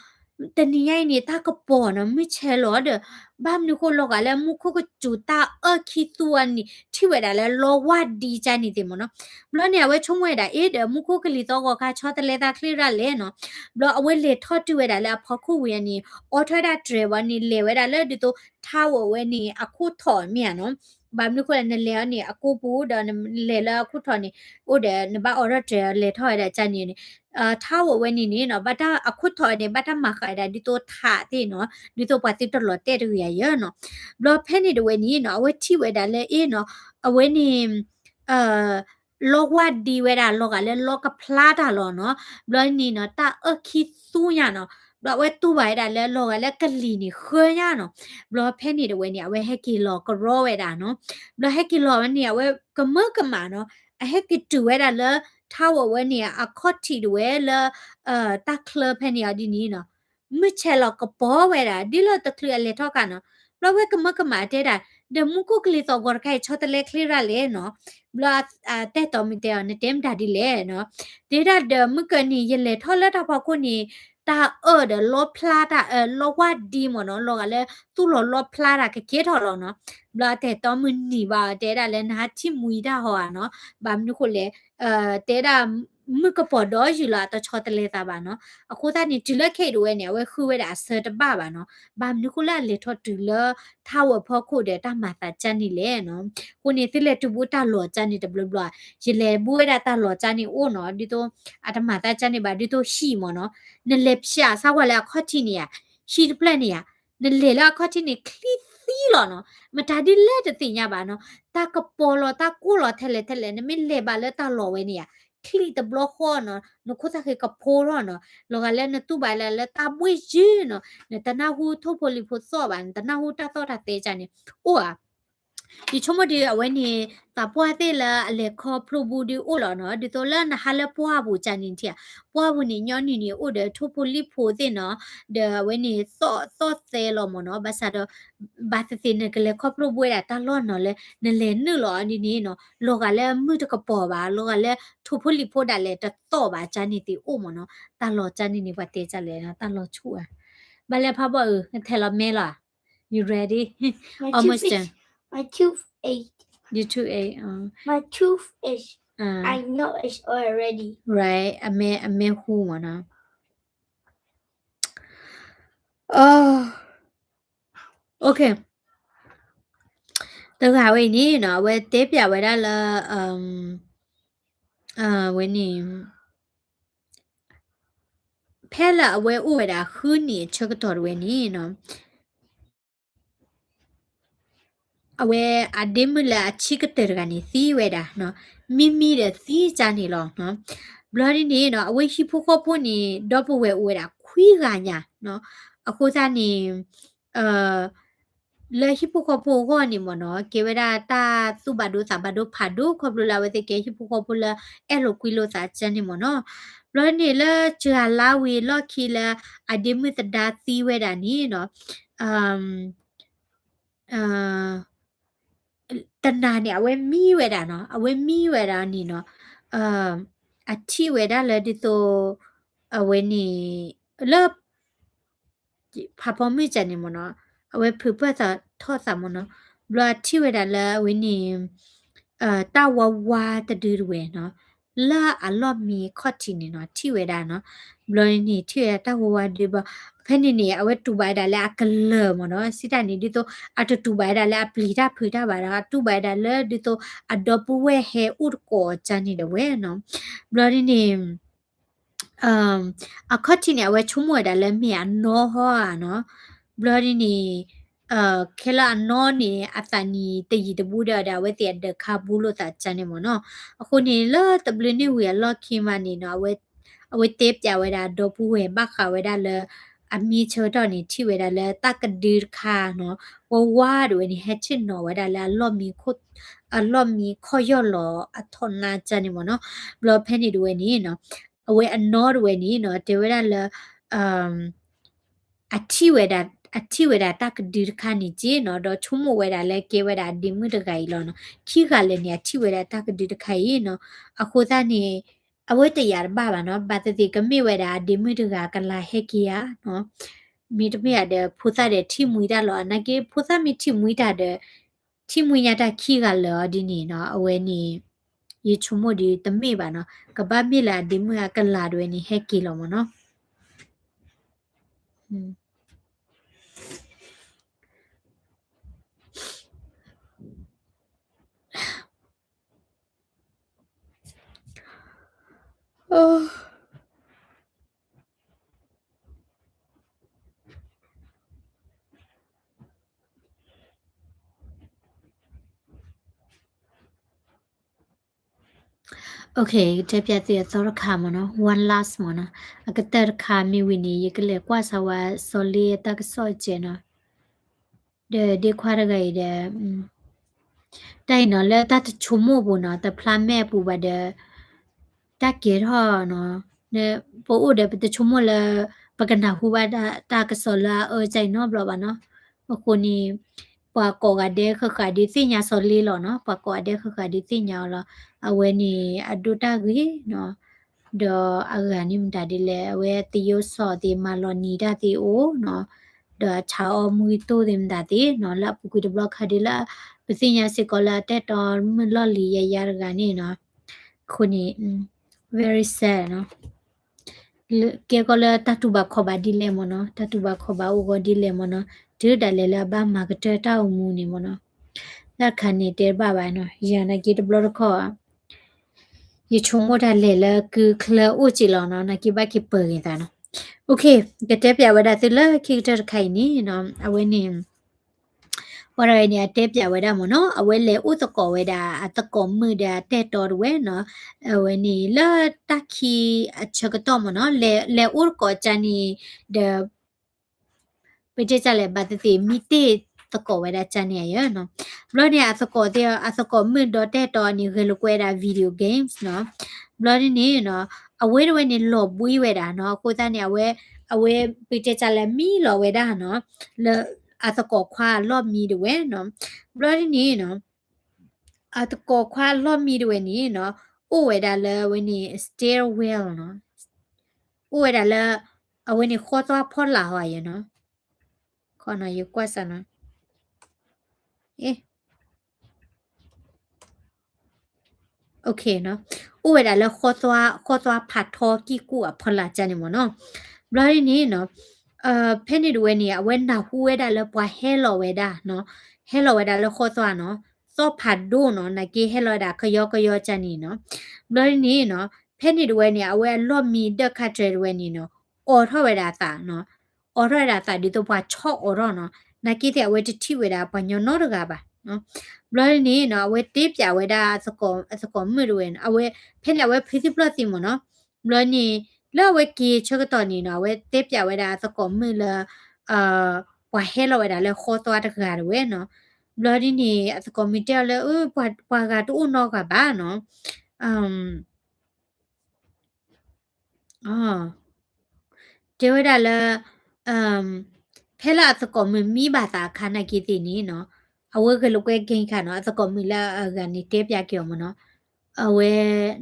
တနံၤညါအံၤန့ၣ် တၢ်ကပီၤနီၤ မုၢ်ဆဲးလီၤဒီး ဘၣ်မနုၤဃိလီၤဂာ်လၢမူခိၣ်ကစူၤတၢ်အၢၣ်ခံသူအနံၤ ထံၣ်ဝဲဒၣ်လၢလီဝါဒံကၢ်န့ၣ်သ့ၣ်မ့ၢ်နီၤ. ဘျီန့ၣ် အဝဲဆိကမိၣ်ဝဲဒၣ်အ့ဒီး မူခိၣ်ကလံၤသီၣ်ဂီၤခါဆီတလဲသးချ့ရၣ်လဲၣ်နီၤ. ဘျီအဝဲလဲၤထီၣ်တုၤဝဲဒၣ်လၢအဖီခိၣ်ဝံၤအနံၤ အိးထီၣ်ဝဲဒၣ်တြဲၤဘၣ်န့ၣ် လဲၤဝဲဒၣ်လၢဒ်သိး tower ဝဲန့ၣ် အခိၣ်ထီးမ့ၢ်ဧါနီၤ. ဘၣ်မနုၤဃိလဲၣ် နလဲၤအီၤန့ၣ် အကိၢ်ပူၤဒီးနလဲၤလၢအခိၣ်ထီးန့ၣ် အိၣ်ဒီးနဘၣ်အိးထီၣ်တြဲၤလဲၤထီၣ်ဝဲဒၣ်ကၢ်န့ၣ်န့ၣ် tower ဝဲန့ၣ်န့ၣ်နီၤ ဘၣ်တၢ်အခိၣ်ထီးန့ၣ် ဘၣ်တၢ်မၤဃာ်ဝဲဒၣ်ဒ်သိးထးသ့ၣ်နီၤ ဒ်သိးပှၤသုတလီၤတဲာ်တဂ့ၤယၤယဲနီၤ. ဘျီဖဲန့ၣ်တဝဲန့ၣ်နီၤ အဝဲထံၣ်ဝဲဒၣ်လၢအ့နီၤ အဝဲန့ၣ် လီဝါဒံဝဲဒၣ်လီၤဂာ်လၢလီကဖျါတၢ်လီၤနီၤ. ဘျီန့ၣ်နီၤ တၢ်အၢၣ်ခံသူညါနီၤ. ဘျီအဝဲတူၢ်ဘၣ်ဝဲဒၣ်လၢလီၤဂာ်လၢကလံၤန့ၣ်ဃၢညါနီၤ. ဘျီဖဲန့ၣ်တဝဲန့ၣ် အဝဲဟဲက့ၤလီၤကရီဝဲဒၣ်နီၤ. ဘျီဟဲက့ၤလီၤဝဲန့ၣ် အဝဲကမၢကမၣ်နီၤ အဟဲက့ၤတုၤဝဲဒၣ်လၢ tower ဝဲန့ၣ် အခီၣ်ထံးတဝဲလၢ တၢ်ချၢဖဲန့ၣ်အီၤဒ်န့ၣ်နီၤ မုၢ်ဆဲးလီၤကပီၤဝဲဒၣ် ဒ်လၢတချုးအလဲၤထီၣ်ခါနီၤ. ဘျီဝဲကမၢကမၣ်တဲဒၣ် ဒီးမူခိၣ်ကလံၤသီၣ်ဂီၤတခါအံၤ ဆီတလဲချ့ရၣ်လဲၣ်နီၤ. ဘျီတဲတီမုၣ်တဲအီၤ နတဲမတၤဒ်လဲၣ်နီၤ. တဲဒၣ်ဒီးမုၢ်ကၢန့ၣ် ယလဲၤထီၣ်လၢတၢ်ဖီခိၣ်န့ၣ် တၢ်အၢၣ်ဒီးလီဖျါတၢ်အၢၣ် လီဝါဒံမ့ၢ်နီၤ, လီၤဂာ်လၢသူၣ်လီၤလီဖျါတၢ်ကကဲထီၣ်လီၤနီၤ. ဘျီအတဲတီမုၢ်နံၤဘၣ် တဲဒၣ်လၢနဟးထံၣ်မှံတၢ်ဟီဧါနီၤ, ဘၣ်မနုၤဃိလဲၣ်, တဲဒၣ်မုၢ်ကပီၤဒီးယုာ်လီၤ အတဆီတလဲသးဘၣ်နီၤ. အဃိသတးန့ၣ် တုၤလၢခဲအံၤဒၣ်ဝဲန့ၣ် အဝဲဃုဝဲဒၣ်အဆၢတဘၣ်ဘၣ်နီၤ. ဘၣ်မနုၤဃိလၢအလဲၤထီၣ်တုၤလၢ ထါဝဲၤဖီခိၣ်ဒီးတၢ်မၤသးကၢ်န့ၣ်လဲၣ်နီၤ. အဃိန့ၣ် သုလဲၤတုၤဘူးတၢ်လီၤကၢ်န့ၣ်တဘျီဘျီ, ယလဲၤဘူးဝဲဒၣ်တၢ်လီၤကၢ်န့ၣ်အိၣ်နီၤ, ဒ်သိး အတမၤသးကၢ်န့ၣ်ဘၣ် ဒ်သိးဟံၣ်မ့ၢ်နီၤ, နလဲၤဖျါစၢ်ဝဲလၢအခီၣ်ထံးန့ၣ်ဧါ, ဟံၣ်တဖျၢၣ်န့ၣ်ဧါ, နလဲၤလၢအခီၣ်ထံးန့ၣ် ချံသံလီၤနီၤ, မတၤဒ်လဲၣ်တသ့ၣ်ညါဘၣ်နီၤ, တၢ်ကပီၤလီၤ တၢ်ကိၢ်လီၤထဲလဲၣ်ထဲလဲၣ်, နမ့ၢ်လဲၤဘၣ်လၢတၢ်လီၤဝဲန့ၣ်ဧါ, ချံတဘျီဃီနီၤ, နခိၣ်သၣ်ဃ့ကဖိထီၣ်နီၤ, လီၤဂာ်လၢနတူၢ်ဘၣ်လၢ လၢတၢ်ဘှ့ၣ်ယုၢ်နီၤ, နတနၢ်ဟူထိၣ်ဖိလံၤဖိသီၣ်ဘၣ်, နတနၢ်ဟူတၢ်သီၣ်တၢ်သဲကၢ်န့ၣ် အိၣ်ဧါ. ယဆိကမိၣ်ဒီး အဝဲန့ၣ် သးပှၢ်သ့ၣ်လၢအလဲၤခီဖျိဘူးဒုးအိၣ်လီၤနီၤ, ဒ်သိးလၢနဟးလၢပှၢ်ပူၤကၢ်န့ၣ်ထံၣ်ဧါ, ပှၢ်ပူၤန့ၣ် ညီနုၢ်န့ၣ် အိၣ်ဒီးထိၣ်ဖိလံၣ်ဖိသ့ၣ်နီၤ, ဒီးအဝဲန့ၣ်သီၣ်သီၣ်သဲလီၤမ့ၢ်နီၤ, ဘၣ်ဆၣ်ဒီး ဘၣ်သ့ၣ်သ့ၣ်နကလဲၤခီဖျိဘူးဝဲဒၣ်တၢ်လီၢ်နီၤလၢ နလဲၤနုာ်လီၤဒ်န့ၣ်နီၤ, လီၤဂာ်လၢမုၢ်တကပီၤဘၣ်, လီၤဂာ်လၢထိၣ်ဖိလံၣ်ဖိဒၣ်လဲာ်တသီၣ်ဘၣ်ကၢ်န့ၣ်သ့ၣ်အိၣ်မ့ၢ်နီၤ, တၢ်လီၤကၢ်န့ၣ်န့ၣ် ပှၤတဲကၢ်လဲၣ်နီၤ, တၢ်လီၤဆူၣ်ဧါ, ဘၣ်လၢဖးဘီၣ်အုး နထဲးလီၤမဲလီၤဧါ. You ready? My Almost tooth is, done. My toothache. Your toothache. Uh, my tooth is. Uh, I know it's already. Right. အမဲ အမဲဟူမ့ၢ်နီၤ. Oh. Okay. တဂၤဝဲအံၤန့ၣ်နီၤ အဝဲတဲပျးဝဲဒၣ်လၢ ဝဲန့ၣ် ဖဲလၢအဝဲအိၣ်ဝဲဒၣ်ဃုနံၣ်အဆၢကတီၢ်တဝဲန့ၣ်နီၤ အဝဲအဒ့မုၣ်လၢအဆံးကတၢၢ်တဂၤန့ၣ် သံဝဲဒၣ်နီၤ, မံမံဒီးသံကၢ်န့ၣ်လီၤနီၤ. ဘျီဒ်န့ၣ်နီၤ အဝဲဟံၣ်ဖိဃီဖိန့ၣ် ဒီပုၢ်ဝဲၢ်အိၣ်ဝဲဒၣ်ခွံဂၤညါနီၤ. အဃိသတးန့ၣ် လၢဟံၣ်ဖိဃီဖိအဂီၢ်န့ၣ်မ့ၢ်နီၤ ကဲဝဲဒၣ်တၢ်သူၣ်ဘၣ်ဒိသးဘၣ်ဒိဖးဒိၣ် ခီဖျိလၢအဝဲသ့ၣ်ကဲဟံၣ်ဖိဃီဖိလၢအဲၣ်လိာ်ကွံလိာ်သးကၢ်န့ၣ်မ့ၢ်နီၤ. ဘျီန့ၣ်လၢစှၤလါဝံၤအလီၢ်ခံလၢအဒ့မုၣ်သဒါသံဝဲဒၣ်န့ၣ်နီၤ တနၤန့ၣ် အဝဲမံဝဲဒၣ်နီၤ အဝဲမံဝဲဒၣ်န့ၣ်နီၤ အထံၣ်ဝဲဒၣ်လၢဒ်သိး အဝဲန့ၣ် လၢ ဖးဖီမုၢ်ကၢ်န့ၣ်မ့ၢ်နီၤ အဝဲဖုးပၢၢ်ထီၣ်သးမ့ၢ်နီၤ ဘျီအထံၣ်ဝဲဒၣ်လၢအဝဲန့ၣ် တၢ်ဝါဝါတဒုတဝဲနီၤ လၢအလီၢ်မံခီၣ်ထံးန့ၣ်နီၤ ထံၣ်ဝဲဒၣ်နီၤ ဘျီန့ၣ်ထံၣ်ဝဲဒၣ်တၢ်ဝါဝါဒုဘျီ ဖဲန့ၣ်န့ၣ် အဝဲတူၢ်ဘၣ်ဝဲဒၣ်လၢအကလၢာ်မ့ၢ်နီၤ စံးတၢ်န့ၣ် ဒ်သိးအတတူၢ်ဘၣ်ဝဲဒၣ်လၢအပျံၤတၢ်ဖုးတၢ်ဘၣ်ဒီး အတူၢ်ဘၣ်ဝဲဒၣ်လၢဒ်သိးအဒီပုၢ်ဝဲၢ်ဟဲအိၣ်တကိးကၢ်န့ၣ်ဒီးဝဲနီၤ ဘျီဒ်န့ၣ် အခီၣ်ထံးန့ၣ် အဝဲဆိကမိၣ်ဝဲဒၣ်လၢမ့ၢ်အနီၢ်ဟီဧါနီၤ ဘျီဒ်န့ၣ် ခဲလၢာ်အနီၢ်န့ၣ် အသးနံၤတယံာ်တဘူးဒီး အဝဲသ့ၣ်အဒၢးခါဘူးလိာ်သးကၢ်န့ၣ်မ့ၢ်နီၤ အဃိန့ၣ် လၢတဘျုးန့ၣ်ဝံၤအလီၢ်ခံမးန့ၣ်နီၤ အဝဲတဲပျးဝဲဒၣ်ဒီပုၢ်ဝဲၢ်ဘၣ်ဃးဝဲဒၣ်လၢ အမံဆၢကတီၢ်န့ၣ် ထံၣ်ဝဲဒၣ်လၢတၢ်ကဒုတခါနီၤ ဝါဝါတဝဲန့ၣ် ဟဲဆ့ၣ်နီၤဝဲဒၣ်လၢ အလီၢ်မံခီၣ်ယီၢ်လီၤအထီၣ်နါကၢ်န့ၣ်မ့ၢ်နီၤ ဘျီဖဲန့ၣ်တဝဲန့ၣ်နီၤ အဝဲအနီၢ်တဝဲန့ၣ်နီၤ တဲဝဲဒၣ်လၢ အထံၣ်ဝဲဒၣ် အထံၣ်ဝဲဒၣ်တၢ်ကဒုတခါန့ၣ်က့နီၤ ဒီးဆိကမိၣ်ဝဲဒၣ်လၢကဲဝဲဒၣ်အဒ့မုၣ်တဂၤအံၤလီၤနီၤ ခံဂၤလၢာ်န့ၣ် အထံၣ်ဝဲဒၣ်တၢ်ကဒုတခါအံၤနီၤ အဃိသတးန့ၣ် အဝဲတယာ်တဘၣ်ဘၣ်နီၤ ဘၣ်သ့ၣ်သ့ၣ်ကမ့ၢ်ဝဲဒၣ်အဒ့မုၣ်တဂၤကလၤဟဲက့ၤဧါနီၤ မ့တမ့ၢ်ဧါဒီး ဖိသၣ်ဒီးထံၣ်မှံတၢ်လီၤ နာ်က့ ဖိသၣ်မ့ၢ်ထံၣ်မှံတၢ်ဒီး ထံၣ်မှံညါတၢ်ခံဂၤလၢာ်အီၤဒ်န့ၣ်နီၤ အဝဲန့ၣ် ယဆိကမိၣ်ဒီးတမ့ၢ်ဘၣ်နီၤ ကဘၣ်မ့ၢ်လၢအဒ့မုၣ်အကလၤတဝဲန့ၣ် ဟဲက့ၤလီၤမ့ၢ်နီၤ Okay တဲပျးသုအသီတခါမ့ၢ်နီၤ one last မ့ၢ်နီၤ အကတၢၢ်တခါမ့ၢ်ဝံၤန့ၣ် ယကလဲၤကွၢ်စၢၤဝဲစီၤလ့တၢ်ကစီၣ်အစဲးနီၤ ဒီးဒ့ခွါတဂၤအံၤဒီး တၢ်အံၤနီၤ လၢတၢ်တဆိကမိၣ်ပူၤနီၤ တဖျါမဲာ်အပူၤဘၣ်ဒီး တၢ်ကဲထီၣ်နီၤ ပအိၣ်ဒီးပတဆိကမိၣ်လၢ ပကနၢ်ဟူဘၣ်တၢ်ကစီၣ်လၢအအၢကၢ်အံၤနီတဘျီဘၣ်နီၤ အဃိန့ၣ် ပှၤကိးဂၤဒဲးဃၣ်ဃၣ်ဒုးသ့ၣ်ညါစီၤလ့လီၤနီၤ ပှၤကိးဂၤဒဲးဃၣ်ဃၣ်ဒုးသ့ၣ်ညါအီၤလီၤ အဝဲန့ၣ်အဒိတၢ်ဂ့ၤနီၤ ဒီးအဂၤန့ၣ်မတၤဒ်လဲၣ် အဝဲသယိစီၣ်သ့ၣ် မၤလီၤနံၤတၢ်သ့ၣ်အိၣ်နီၤ, ဒီးအဆါအီၣ်မုၢ်ဂံၢ်တိၢ်သ့ၣ်မတၤသ့ၣ်နီၤ လၢအပူၤကွံာ်တဘျီခါဒ်လၢ ပသ့ၣ်ညါစ့ၢ်ကီးလၢအတၢ်အဲၣ်တီမုၣ်လီၢ်လံၤယၤယၤတဂၤန့ၣ်နီၤ, အဃိန့ၣ် very sad နီၤ. ကဲကီးလၢတၢ်တူၢ်ဘၣ်ခီၣ်ဘၣ်ဒ်လဲၣ်မ့ၢ်နီၤ, တၢ်တူၢ်ဘၣ်ခီၣ်ဘၣ်အိၣ်ဂီၢ်ဒ်လဲၣ်မ့ၢ်နီၤ, တုၤဒၣ်လဲာ်လၢအဘၣ်မၤကတၢၢ်တၢ်အိၣ်မူန့ၣ်မ့ၢ်နီၤ, တၢ်တခါန့ၣ်တဲတဘၣ်ဘၣ်နီၤ, ယၤနာ်က့တဘျီတခီၣ် ယဆိကမိၣ်တၢ်လဲၤလၢကုချၢအိၣ်က့ၤလီၤနီၤ, နာ်က့ဘၣ်က့ၤပၢၤက့ၤသးနီၤ. ကတဲပၠးဝဲဒၣ်သုလၢခံကတၢၢ်တခါအံၤန့ၣ်နီၤ, အဝဲန့ၣ် ပှၤတဂၤအံၤန့ၣ် အတဲပၠးဝဲဒၣ်မ့ၢ်နီၤ, အဝဲလဲၤအိၣ်သကိးဝဲဒၣ် အသကိးမုၣ်ဒီးအတၢ်အဲၣ်တီတဝဲနီၤ, အဝဲန့ၣ်လၢတၢ်ခံအဆၢကတီၢ်မ့ၢ်နီၤ, လဲၤအိၣ်သကိးကန့ၣ်ဒီး ပတဲတၢ်လဲၤဘၣ်သ့ၣ်သ့ၣ် မံတ့ၢ်သကိးဝဲဒၣ်ကန့ၣ်အံၤနီၤ. ဘျီန့ၣ် အသကိးသ့ၣ် အသကိးမုၣ်ဒီးတၢ်အဲၣ်တီန့ၣ် ဂဲၤလိာ်ကွဲဒၣ် video games နီၤ. ဘျီဒ်န့ၣ်နီၤ, အဝဲတဝဲန့ၣ်လီၤဘှံးဝဲဒၣ်နီၤ, အဃိသတးန့ၣ် အဝဲ အဝဲပတဲတၢ်လဲၤမံလီၤဝဲဒၣ်နီၤ, လၢအသကိးခွါအလီၢ်မံတဝဲနီၤ. ဘျီဒ်န့ၣ်နီၤ အသကိးခွါအလီၢ်မံတဝဲန့ၣ်နီၤ, အိၣ်ဝဲဒၣ်လၢအဝဲန့ၣ် stairwell နီၤ, အိၣ်ဝဲဒၣ်လၢ အဝဲန့ၣ်ဃီသွါဖီလာ်ဟီယဲနီၤ, ခီနီၤ ယကွၢ်စၢ်နီၤ, အ့ အိၣ်ဝဲဒၣ်လၢ ဃီသွါဖးထီကံၢ်ကူၣ်အဖီလာ်ကန့ၣ်မ့ၢ်နီၤ. ဘျီဒ်န့ၣ်နီၤ, ဖဲန့ၣ်တဝဲန့ၣ် အဝဲနၢ်ဟူဝဲဒၣ်လၢပှၤဟဲလီၤဝဲဒၣ်နီၤ, ဟဲလီၤဝဲဒၣ်လၢဃီသွါနီၤ, သီၣ်ဖးဒိၣ်နီၤ, နာ်က့ဟဲလီၤဝဲဒၣ်ကယီကယီကန့ၣ်နီၤ. ဘျီဒ်န့ၣ်နီၤ, ဖဲန့ၣ်တဝဲန့ၣ် အဝဲအလီၢ်မံဒၢၣ်ခါတြဲၤတဝဲန့ၣ်နီၤ, အိးထီၣ်ဝဲဒၣ်အသးနီၤ, အိးထီၣ်ဝဲဒၣ်အသးဒ်သိးပှၤဆီၣ်အိးထီၣ်နီၤ, နာ်က့သ့ၣ်အဝဲတထံၣ်ဝဲဒၣ်ပှၤညီနီတဂၤဘၣ်နီၤ. ဘျီဒ်န့ၣ်နီၤ အဝဲတဲပၠးဝဲဒၣ်အသကိးမုၣ်တဝဲနီၤ, အဝဲ ဖဲန့ၣ်အဝဲဖုသံပျီၢ်သံမ့ၢ်နီၤ. ဘျီန့ၣ် လၢအဝဲက့ၤဆၢကတီၢ်န့ၣ်နီၤ အဝဲတဲပၠးဝဲဒၣ်အသကိးမုၣ်လၢ ပှၤဟဲလီၤဝဲဒၣ်လၢဃီသွါတဂၤတဝဲနီၤ. ဘျီဒ်န့ၣ် အသကိးမုၣ်တဲအီၤလၢ ပှၤဂၤတအိၣ်နီတဂၤဘၣ်နီၤ. တဲဝဲဒၣ်လၢ ဖဲလၢအသကိးမုၣ်မံဘၣ်သးအခါနာ်က့သ့ၣ်န့ၣ်နီၤ, အဝဲဂဲၤလိာ်ကွဲ game ခါနီၤ, အသကိးမုၣ်လၢအဂၤန့ၣ်တဲပၠးက့ၤအီၤမ့ၢ်နီၤ, အဝဲ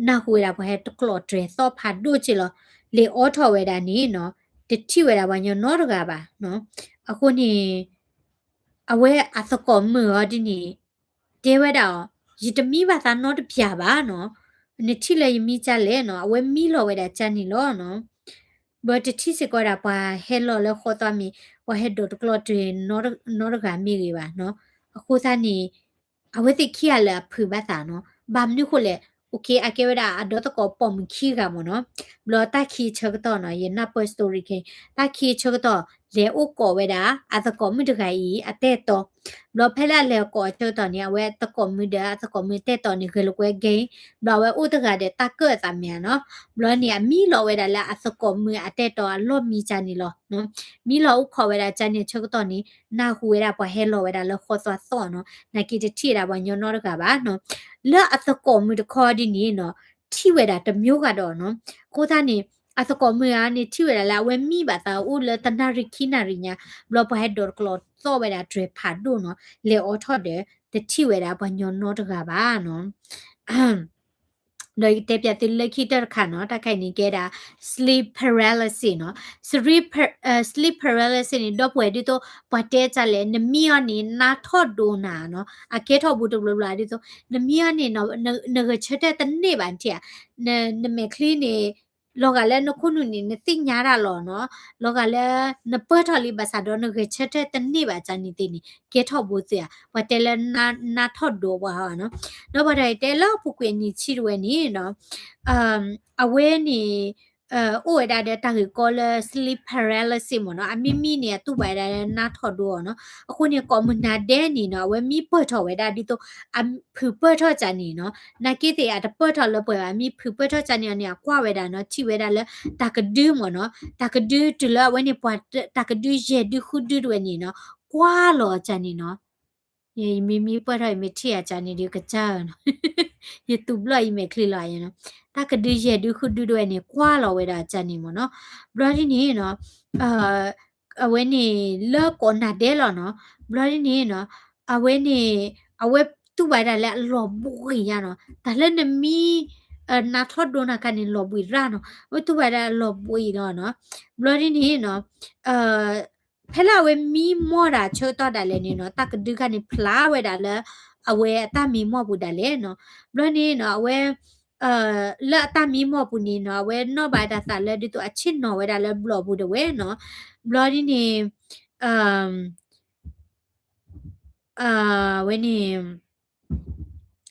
နၢ်ဟူဝဲဒၣ်ပှၤဟဲတကျိးတြဲၤသီၣ်ဖးဒိၣ်က့လီၤ, လဲၤအိးထီၣ်ဝဲဒၣ်န့ၣ်နီၤ, တထံၣ်ဝဲဒၣ်ပှၤညီနီတဂၤဘၣ်နီၤ. အဃိန့ၣ် အဝဲအသကိးမုၣ်အီၤဒ်န့ၣ် တဲဝဲဒၣ်အီၤ, ယတမံဘၣ်သးနီတပၠးဘၣ်နီၤ, နထံၣ်လၢယမံကၢ်လဲၣ်နီၤ, အဝဲမံလီၤဝဲဒၣ်ကၢ်န့ၣ်လီၤနီၤ. ဘျီတထံၣ်စ့ၢ်ကီးဝဲဒၣ်ပှၤဟဲလီၤလၢဃီသွါမ့ၢ် ပှၤဟဲဒိးတကျိးတြဲၤနီတဂၤမ့ၢ်ဂ့ၤဘၣ်နီၤ. အဃိသတးန့ၣ် အဝဲသ့ၣ်ခံဂၤလၢာ်အဖုးဘၣ်သးနီၤ, ဘၣ်မနုၤဃိလဲၣ်, အကဲဝဲဒၣ်အဒီသကိးပိာ်မုၣ်ခံဂၤမ့ၢ်နီၤ. ဘျီတၢ်ခံဆၢကတီၢ်နီၤ, ယနၢ်ပၢၢ် story ခဲအံၤ, တၢ်ခံဆၢကတီၢ် လဲၤအိၣ်ကိးဝဲဒၣ် အသကိးမုၣ်တဂၤအံၤ အတၢ်အဲၣ်တီ, ဘျီဖဲလၢအလဲၤကိးအဆၢကတီၢ်န့ၣ် အဝဲသကိးမုၣ်ဒီးအသကိးမုၣ်တၢ်အဲၣ်တီန့ၣ် ဂဲၤလိာ်ကွဲ game, ဘျီအဝဲအိၣ်တဂၤဒီးတၢ်ကၢၣ်အသးမဲာ်နီၤ. ဘျီန့ၣ် အမံလီၤဝဲဒၣ်လၢအသကိးမုၣ်အတၢ်အဲၣ်တီအလီၢ်မံကၢ်န့ၣ်လီၤ. မံလီၤအိၣ်ခိးဝဲဒၣ်ကၢ်န့ၣ်အဆၢကတီၢ်န့ၣ် နၢ်ဟူဝဲဒၣ်ပှၤဟဲလီၤဝဲဒၣ်လၢဃီသွါသီၣ်နီၤ, နာ်က့တထံၣ်ဝဲဒၣ်ပှၤညီနီတဂၤဘၣ်နီၤ. လၢအသကိးမုၣ်တခီဒ်န့ၣ်နီၤ, ထံၣ်ဝဲဒၣ်တမျိုးဂာ်ဒီးနီၤ. အဃိသတးန့ၣ် အသကိးမုၣ်ဧါန့ၣ် ထံၣ်ဝဲဒၣ်လၢအဝဲမံဘၣ်သးအိၣ်လၢတနၣ်ရံၣ်ခံနၣ်ရံၣ်ညါ, ဘျီပှၤဟဲဒိးတကျိးသီၣ်ဝဲဒၣ်တြဲၤဖးဒိၣ်နီၤ, လဲၤအိးထီၣ်ဒီး တထံၣ်ဝဲဒၣ်ပှၤညီနီတဂၤဘၣ်နီၤ. ဒီးယကတဲပၠးသုလၢခံကတၢၢ်တခါနီၤ, တၢ်ခါအံၤန့ၣ်ကဲဒၣ် sleep paralysis နီၤ. Sleep par- အဲ sleep paralysis န့ၣ် ဒီပုၢ်ဝဲၢ်ဒ်သိး ပှၤတဲတၢ်လဲၣ် နမံအီၤန့ၣ် နါထီၣ်ဒိနၤနီၤ, အကဲထီၣ်ဘူးတဘျီဘျီဒ်သိး နမံအီၤန့ၣ်နီၤ နဂဲၤဆၢထၢၣ်တန့ၢ်ဘၣ်ထံၣ်ဧါ, နမဲာ်ချံန့ၣ် လီၤဂာ်လၢနခိၣ်နူာ်န့ၣ် နသ့ၣ်ညါတၢ်လီၤနီၤ, လီၤဂာ်လၢ နပၢၢ်ထီၣ်လံဘၣ်ဆၣ်ဒီး နဂဲၤဆၢထၢၣ်တန့ၢ်ဘၣ်ကၢ်န့ၣ်သ့ၣ်န့ၣ် ကဲထီၣ်ဘူးသ့ဧါ, ပှၤတဲလၢ နါထီၣ်ဒိပှၤဟီနီၤ. ဒီးပှၤတဂၤအံၤတဲလၢအပူၤကွံာ်အနံၣ်ဆံတဝဲန့ၣ်နီၤ, အဝဲန့ၣ် အိၣ်ဝဲဒၣ်ဒီးတၢ်ဂ့ၢ်ကီလၢ sleep paralysis မ့ၢ်နီၤ, အမံမံန့ၣ် အတူၢ်ဘၣ်ဝဲဒၣ်လၢနါထီၣ်ဒိအီၤနီၤ. အဃိန့ၣ် ကိးမုၢ်နၤဒဲးန့ၣ်နီၤ အဝဲမံပၢၢ်ထီၣ်ဝဲဒၣ်ဒ်သိး အဖုးပၢၢ်ထီၣ်ကၢ်န့ၣ်နီၤ, နာ်က့သ့ၣ်အတပၢၢ်ထီၣ်လၢပှဲၤဘၣ်, မံဖုးပၢၢ်ထီၣ်ကၢ်န့ၣ်အီၤန့ၣ် အကွၢ်ဝဲဒၣ်နီၤ, ထံၣ်ဝဲဒၣ်လၢ တၢ်ကဒုမ့ၢ်နီၤ, တၢ်ကဒုတုၤလၢအဝဲန့ၣ် ပှၤတၢ်ကဒုယဲၢ်ဒုဃုဒုတဝဲန့ၣ်နီၤ, ကွၢ်လီၤကၢ်န့ၣ်နီၤ. ယမံမံပၢၢ်ထီၣ် ယမ့ၢ်ထံၣ်အကၢ်န့ၣ်ဒီးကစၢ်ဧၢနီၤ, ယတူၢ်ဘျီၣ်ယမဲာ်ချံလီၤနီၤ, တၢ်ကဒုယဲၢ်ဒုဃုဒုတဝဲန့ၣ် ကွၢ်လီၤဝဲဒၣ်ကၢ်န့ၣ်မ့ၢ်နီၤ. ဘျီဒ်န့ၣ်နီၤ အဝဲန့ၣ်လၢကိးနၤဒဲးလီၤနီၤ. ဘျီဒ်န့ၣ်နီၤ အဝဲန့ၣ် အဝဲတူၢ်ဘၣ်ဒၣ်လၢအလီၤဘှံးညါနီၤ. တၢ်လၢနမံ နးထီၣ်ဒိနၤခါန့ၣ် လီၤဘှံးရၣ်နီၤ, အဝဲတူၢ်ဝဲဒၣ်လီၤဘှံးလီၤနီၤ. ဘျီဒ်န့ၣ်နီၤ ဖဲလၢအဝဲမံမီၢ်ဒၣ်ဆၢကတီၢ်ဒၣ်လဲာ်န့ၣ်နီၤ တၢ်ကဒုခါန့ၣ် ဖျါဝဲဒၣ်လၢ အဝဲအတၢ်မံမီၢ်ပူၤဒၣ်လဲာ်နီၤ. ဘျီန့ၣ်နီၤ အဝဲ လၢအတၢ်မံမီၢ်ပူၤန့ၣ်နီၤ အဝဲနီၣ်ဘၣ်တၢ်သးလၢဒ်သိးအဆ့ၣ်နီၤဝဲဒၣ်လၢဘျီၣ်ပူၤဒၣ်ဝဲနီၤ. ဘျီဒ်န့ၣ် အဝဲန့ၣ်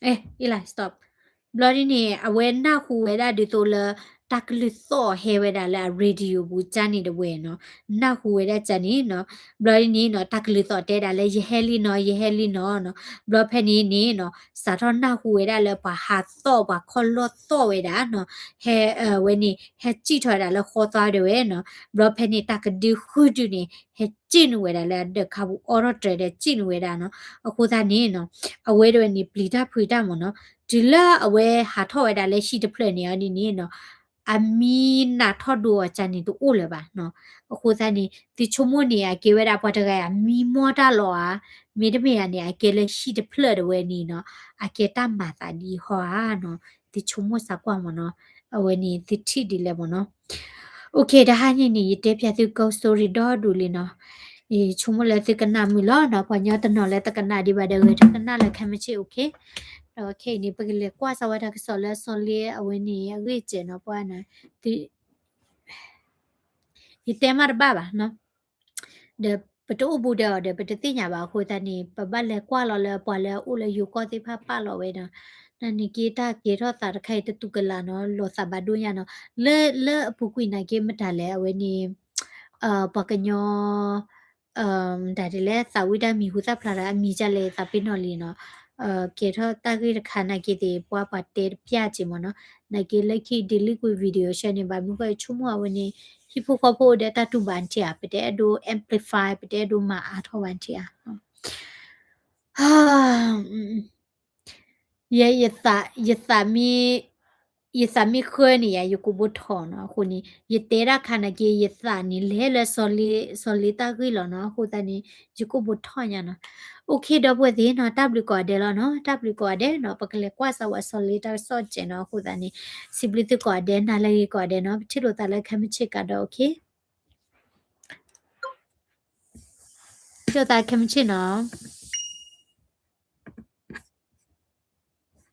အ့ လ stop. ဘျီဒ်န့ၣ် အဝဲနၢ်ဟူဝဲဒၣ်ဒ်သိးလၢ တၢ်ကလုၢ်သီၣ်ဟဲဝဲဒၣ်လၢအ radio ပူၤကၢ်န့ၣ်တဝဲနီၤ, နၢ်ဟူဝဲဒၣ်ကၢ်န့ၣ်နီၤ. ဘျီဒ်န့ၣ်နီၤ တၢ်ကလုၢ်သီၣ်တဲဒၣ်လၢ ယဟဲလံနီၤ, ယဟဲလံနီၤနီၤ. ဘျီဖဲန့ၣ်န့ၣ်နီၤ စးထီၣ်နၢ်ဟူဝဲဒၣ်လၢပှၤဟးသီၣ် ပှၤခီၣ်လီၢ်သီၣ်ဝဲဒၣ်နီၤ, ဟဲ ဝဲန့ၣ် ဟဲစံၣ်ထီၣ်ဝဲဒၣ်လၢဃီသွါဒၣ်ဝဲနီၤ. ဘျီဖဲန့ၣ် တၢ်ကဒုဃုဒုန့ၣ် ဟဲစံၣ်နုာ်ဝဲဒၣ်လၢအဒၢးခါပူၤ အိးထီၣ်တြဲၤဒီးစံၣ်နုာ်ဝဲဒၣ်နီၤ. အဃိသတးန့ၣ်နီၤ အဝဲဒၣ်ဝဲန့ၣ် ပျံၤတၢ်ဖုးတၢ်မ့ၢ်နီၤ, တုၤလၢအဝဲဟးထီၣ်ဝဲဒၣ်လၢဟံၣ်တဖျၢၣ်န့ၣ်အီၤဒ်န့ၣ်နီၤ အမံနးထီၣ်ဒိအီၤကၢ်န့ၣ်တအိၣ်လၢၤဘၣ်နီၤ. အဃိသတးန့ၣ် သုဆိကမိၣ်န့ၣ် အကဲဝဲဒၣ်ပှၤတဂၤအမံမီၢ်တၢ်လီၤဧါ, မ့တမ့ၢ်ဧါန့ၣ် အကဲလၢဟံၣ်တဖျၢၣ်ဒၣ်ဝဲန့ၣ်နီၤ အကဲတၢ်မၤသးဒ်အံၤဟီဧါနီၤ. သုဆိကမိၣ်စၢ်ကွၢ်မ့ၢ်နီၤ, အဝဲန့ၣ်သုထံၣ်ဒ်လဲၣ်မ့ၢ်နီၤ. OK တဟါညါန့ၣ် ယတဲပၠးသု ghost story ဒီဒူၣ်လံနီၤ. ဆိကမိၣ်လၢသုကနၣ်မုာ်လီၤနီၤ, ပှၤညီတနီၤလၢတကနၣ်ဒံးဘၣ်ဒီး ဂဲၤထၢၣ်ကနၣ်လၢခဲမုၢ်ဆ့ၣ် OK. ဒီးခဲအံၤန့ၣ် ပကလဲၤကွၢ်စၢၤဝဲတၢ်ကစီၣ်လၢစီၤလ့အဝဲန့ၣ် အဂ့ၢ်စဲးနီၤ ပှၤနီၤ, ယတဲမးတဘၣ်ဘၣ်နီၤ. ဒီးပတအိၣ်ဘူးဒီးအီၤဒီး ပတသ့ၣ်ညါဘၣ်အဃိသတးန့ၣ် ပဘၣ်လဲၤကွၢ်လီၤလၢပှၤလၢအအိၣ်လၢယိၤကီၢ်သ့ၣ်တဖၣ်ပာ်လီၤဝဲနီၤ. နာ်န့ၣ်က့တၢ်ကဲထီၣ်သးတခါအံၤတတူၢ်ကလာ်နီၤ, လီၤသးဘၣ်ဒိၣ်ညါနီၤ. လၢ လၢအပူၤကွံာ်နာ်က့မတၤလဲၣ် အဝဲန့ၣ် ပှၤကညီ တၢ်ဒ်လဲၣ် သးဝံၣ်တၢ်မံၤဟူသၣ်ဖျါဒီးအမံၤကၢ်လဲၣ်သးပ့ၤနီၣ်လံနီၤ. ကဲထီၣ်တၢ်ဂ့ၢ်တခါနာ်က့သ့ၣ် ပှၤပှၤတဲတပျၢ်က့မ့ၢ်နီၤ. နာ်က့လၢခံ delete ကွံာ် video ဆှၢန့ၣ် ဘၣ်မနုၤဃိဆိကမိၣ်အဝဲန့ၣ် ဟံၣ်ဖိဃီဖိအိၣ်ဒီးတၢ်တူၢ်ဘၣ်နထံၣ်ဧါ, ပတအဲၣ်ဒိး amplify ပတအဲၣ်ဒိးမၤအါထီၣ်ဘၣ်နထံၣ်ဧါ. ယ ယသးမ့ၢ်ဃၢန့ၣ်ယၤ ယကိးဘိထီၣ်နီၤ. အဃိန့ၣ် ယတဲတၢ်ခါနာ်က့ ယသးန့ၣ်လဲၤလၢ စီၤလ့တၢ်ဂ့ၢ်လီၤနီၤ. အဃိသတးန့ၣ် ယကိးဘိထီၣ်ညါနီၤ. OK ဒီပုၢ်ဝဲၢ်သ့ၣ်နီၤ, တၢ်ဘျုးကိးဂၤဒဲးလီၤနီၤ, တၢ်ဘျုးကိးဂၤဒဲးနီၤ. ပကလဲၤကွၢ်စၢၤဝဲစီၤလ့တၢ်ကစီၣ်စဲးနီၤ. အဃိသတးန့ၣ် စံးဘျုးသုကိးဂၤဒဲး, နၤလၢအဂ့ၤကိးဂၤဒဲးနီၤ. ပထံၣ်လိာ်သးလၢခဲမုၢ်ဆ့ၣ်ကဒီး OK. ထံၣ်လိာ်သးခဲမုၢ်ဆ့ၣ်နီၤ.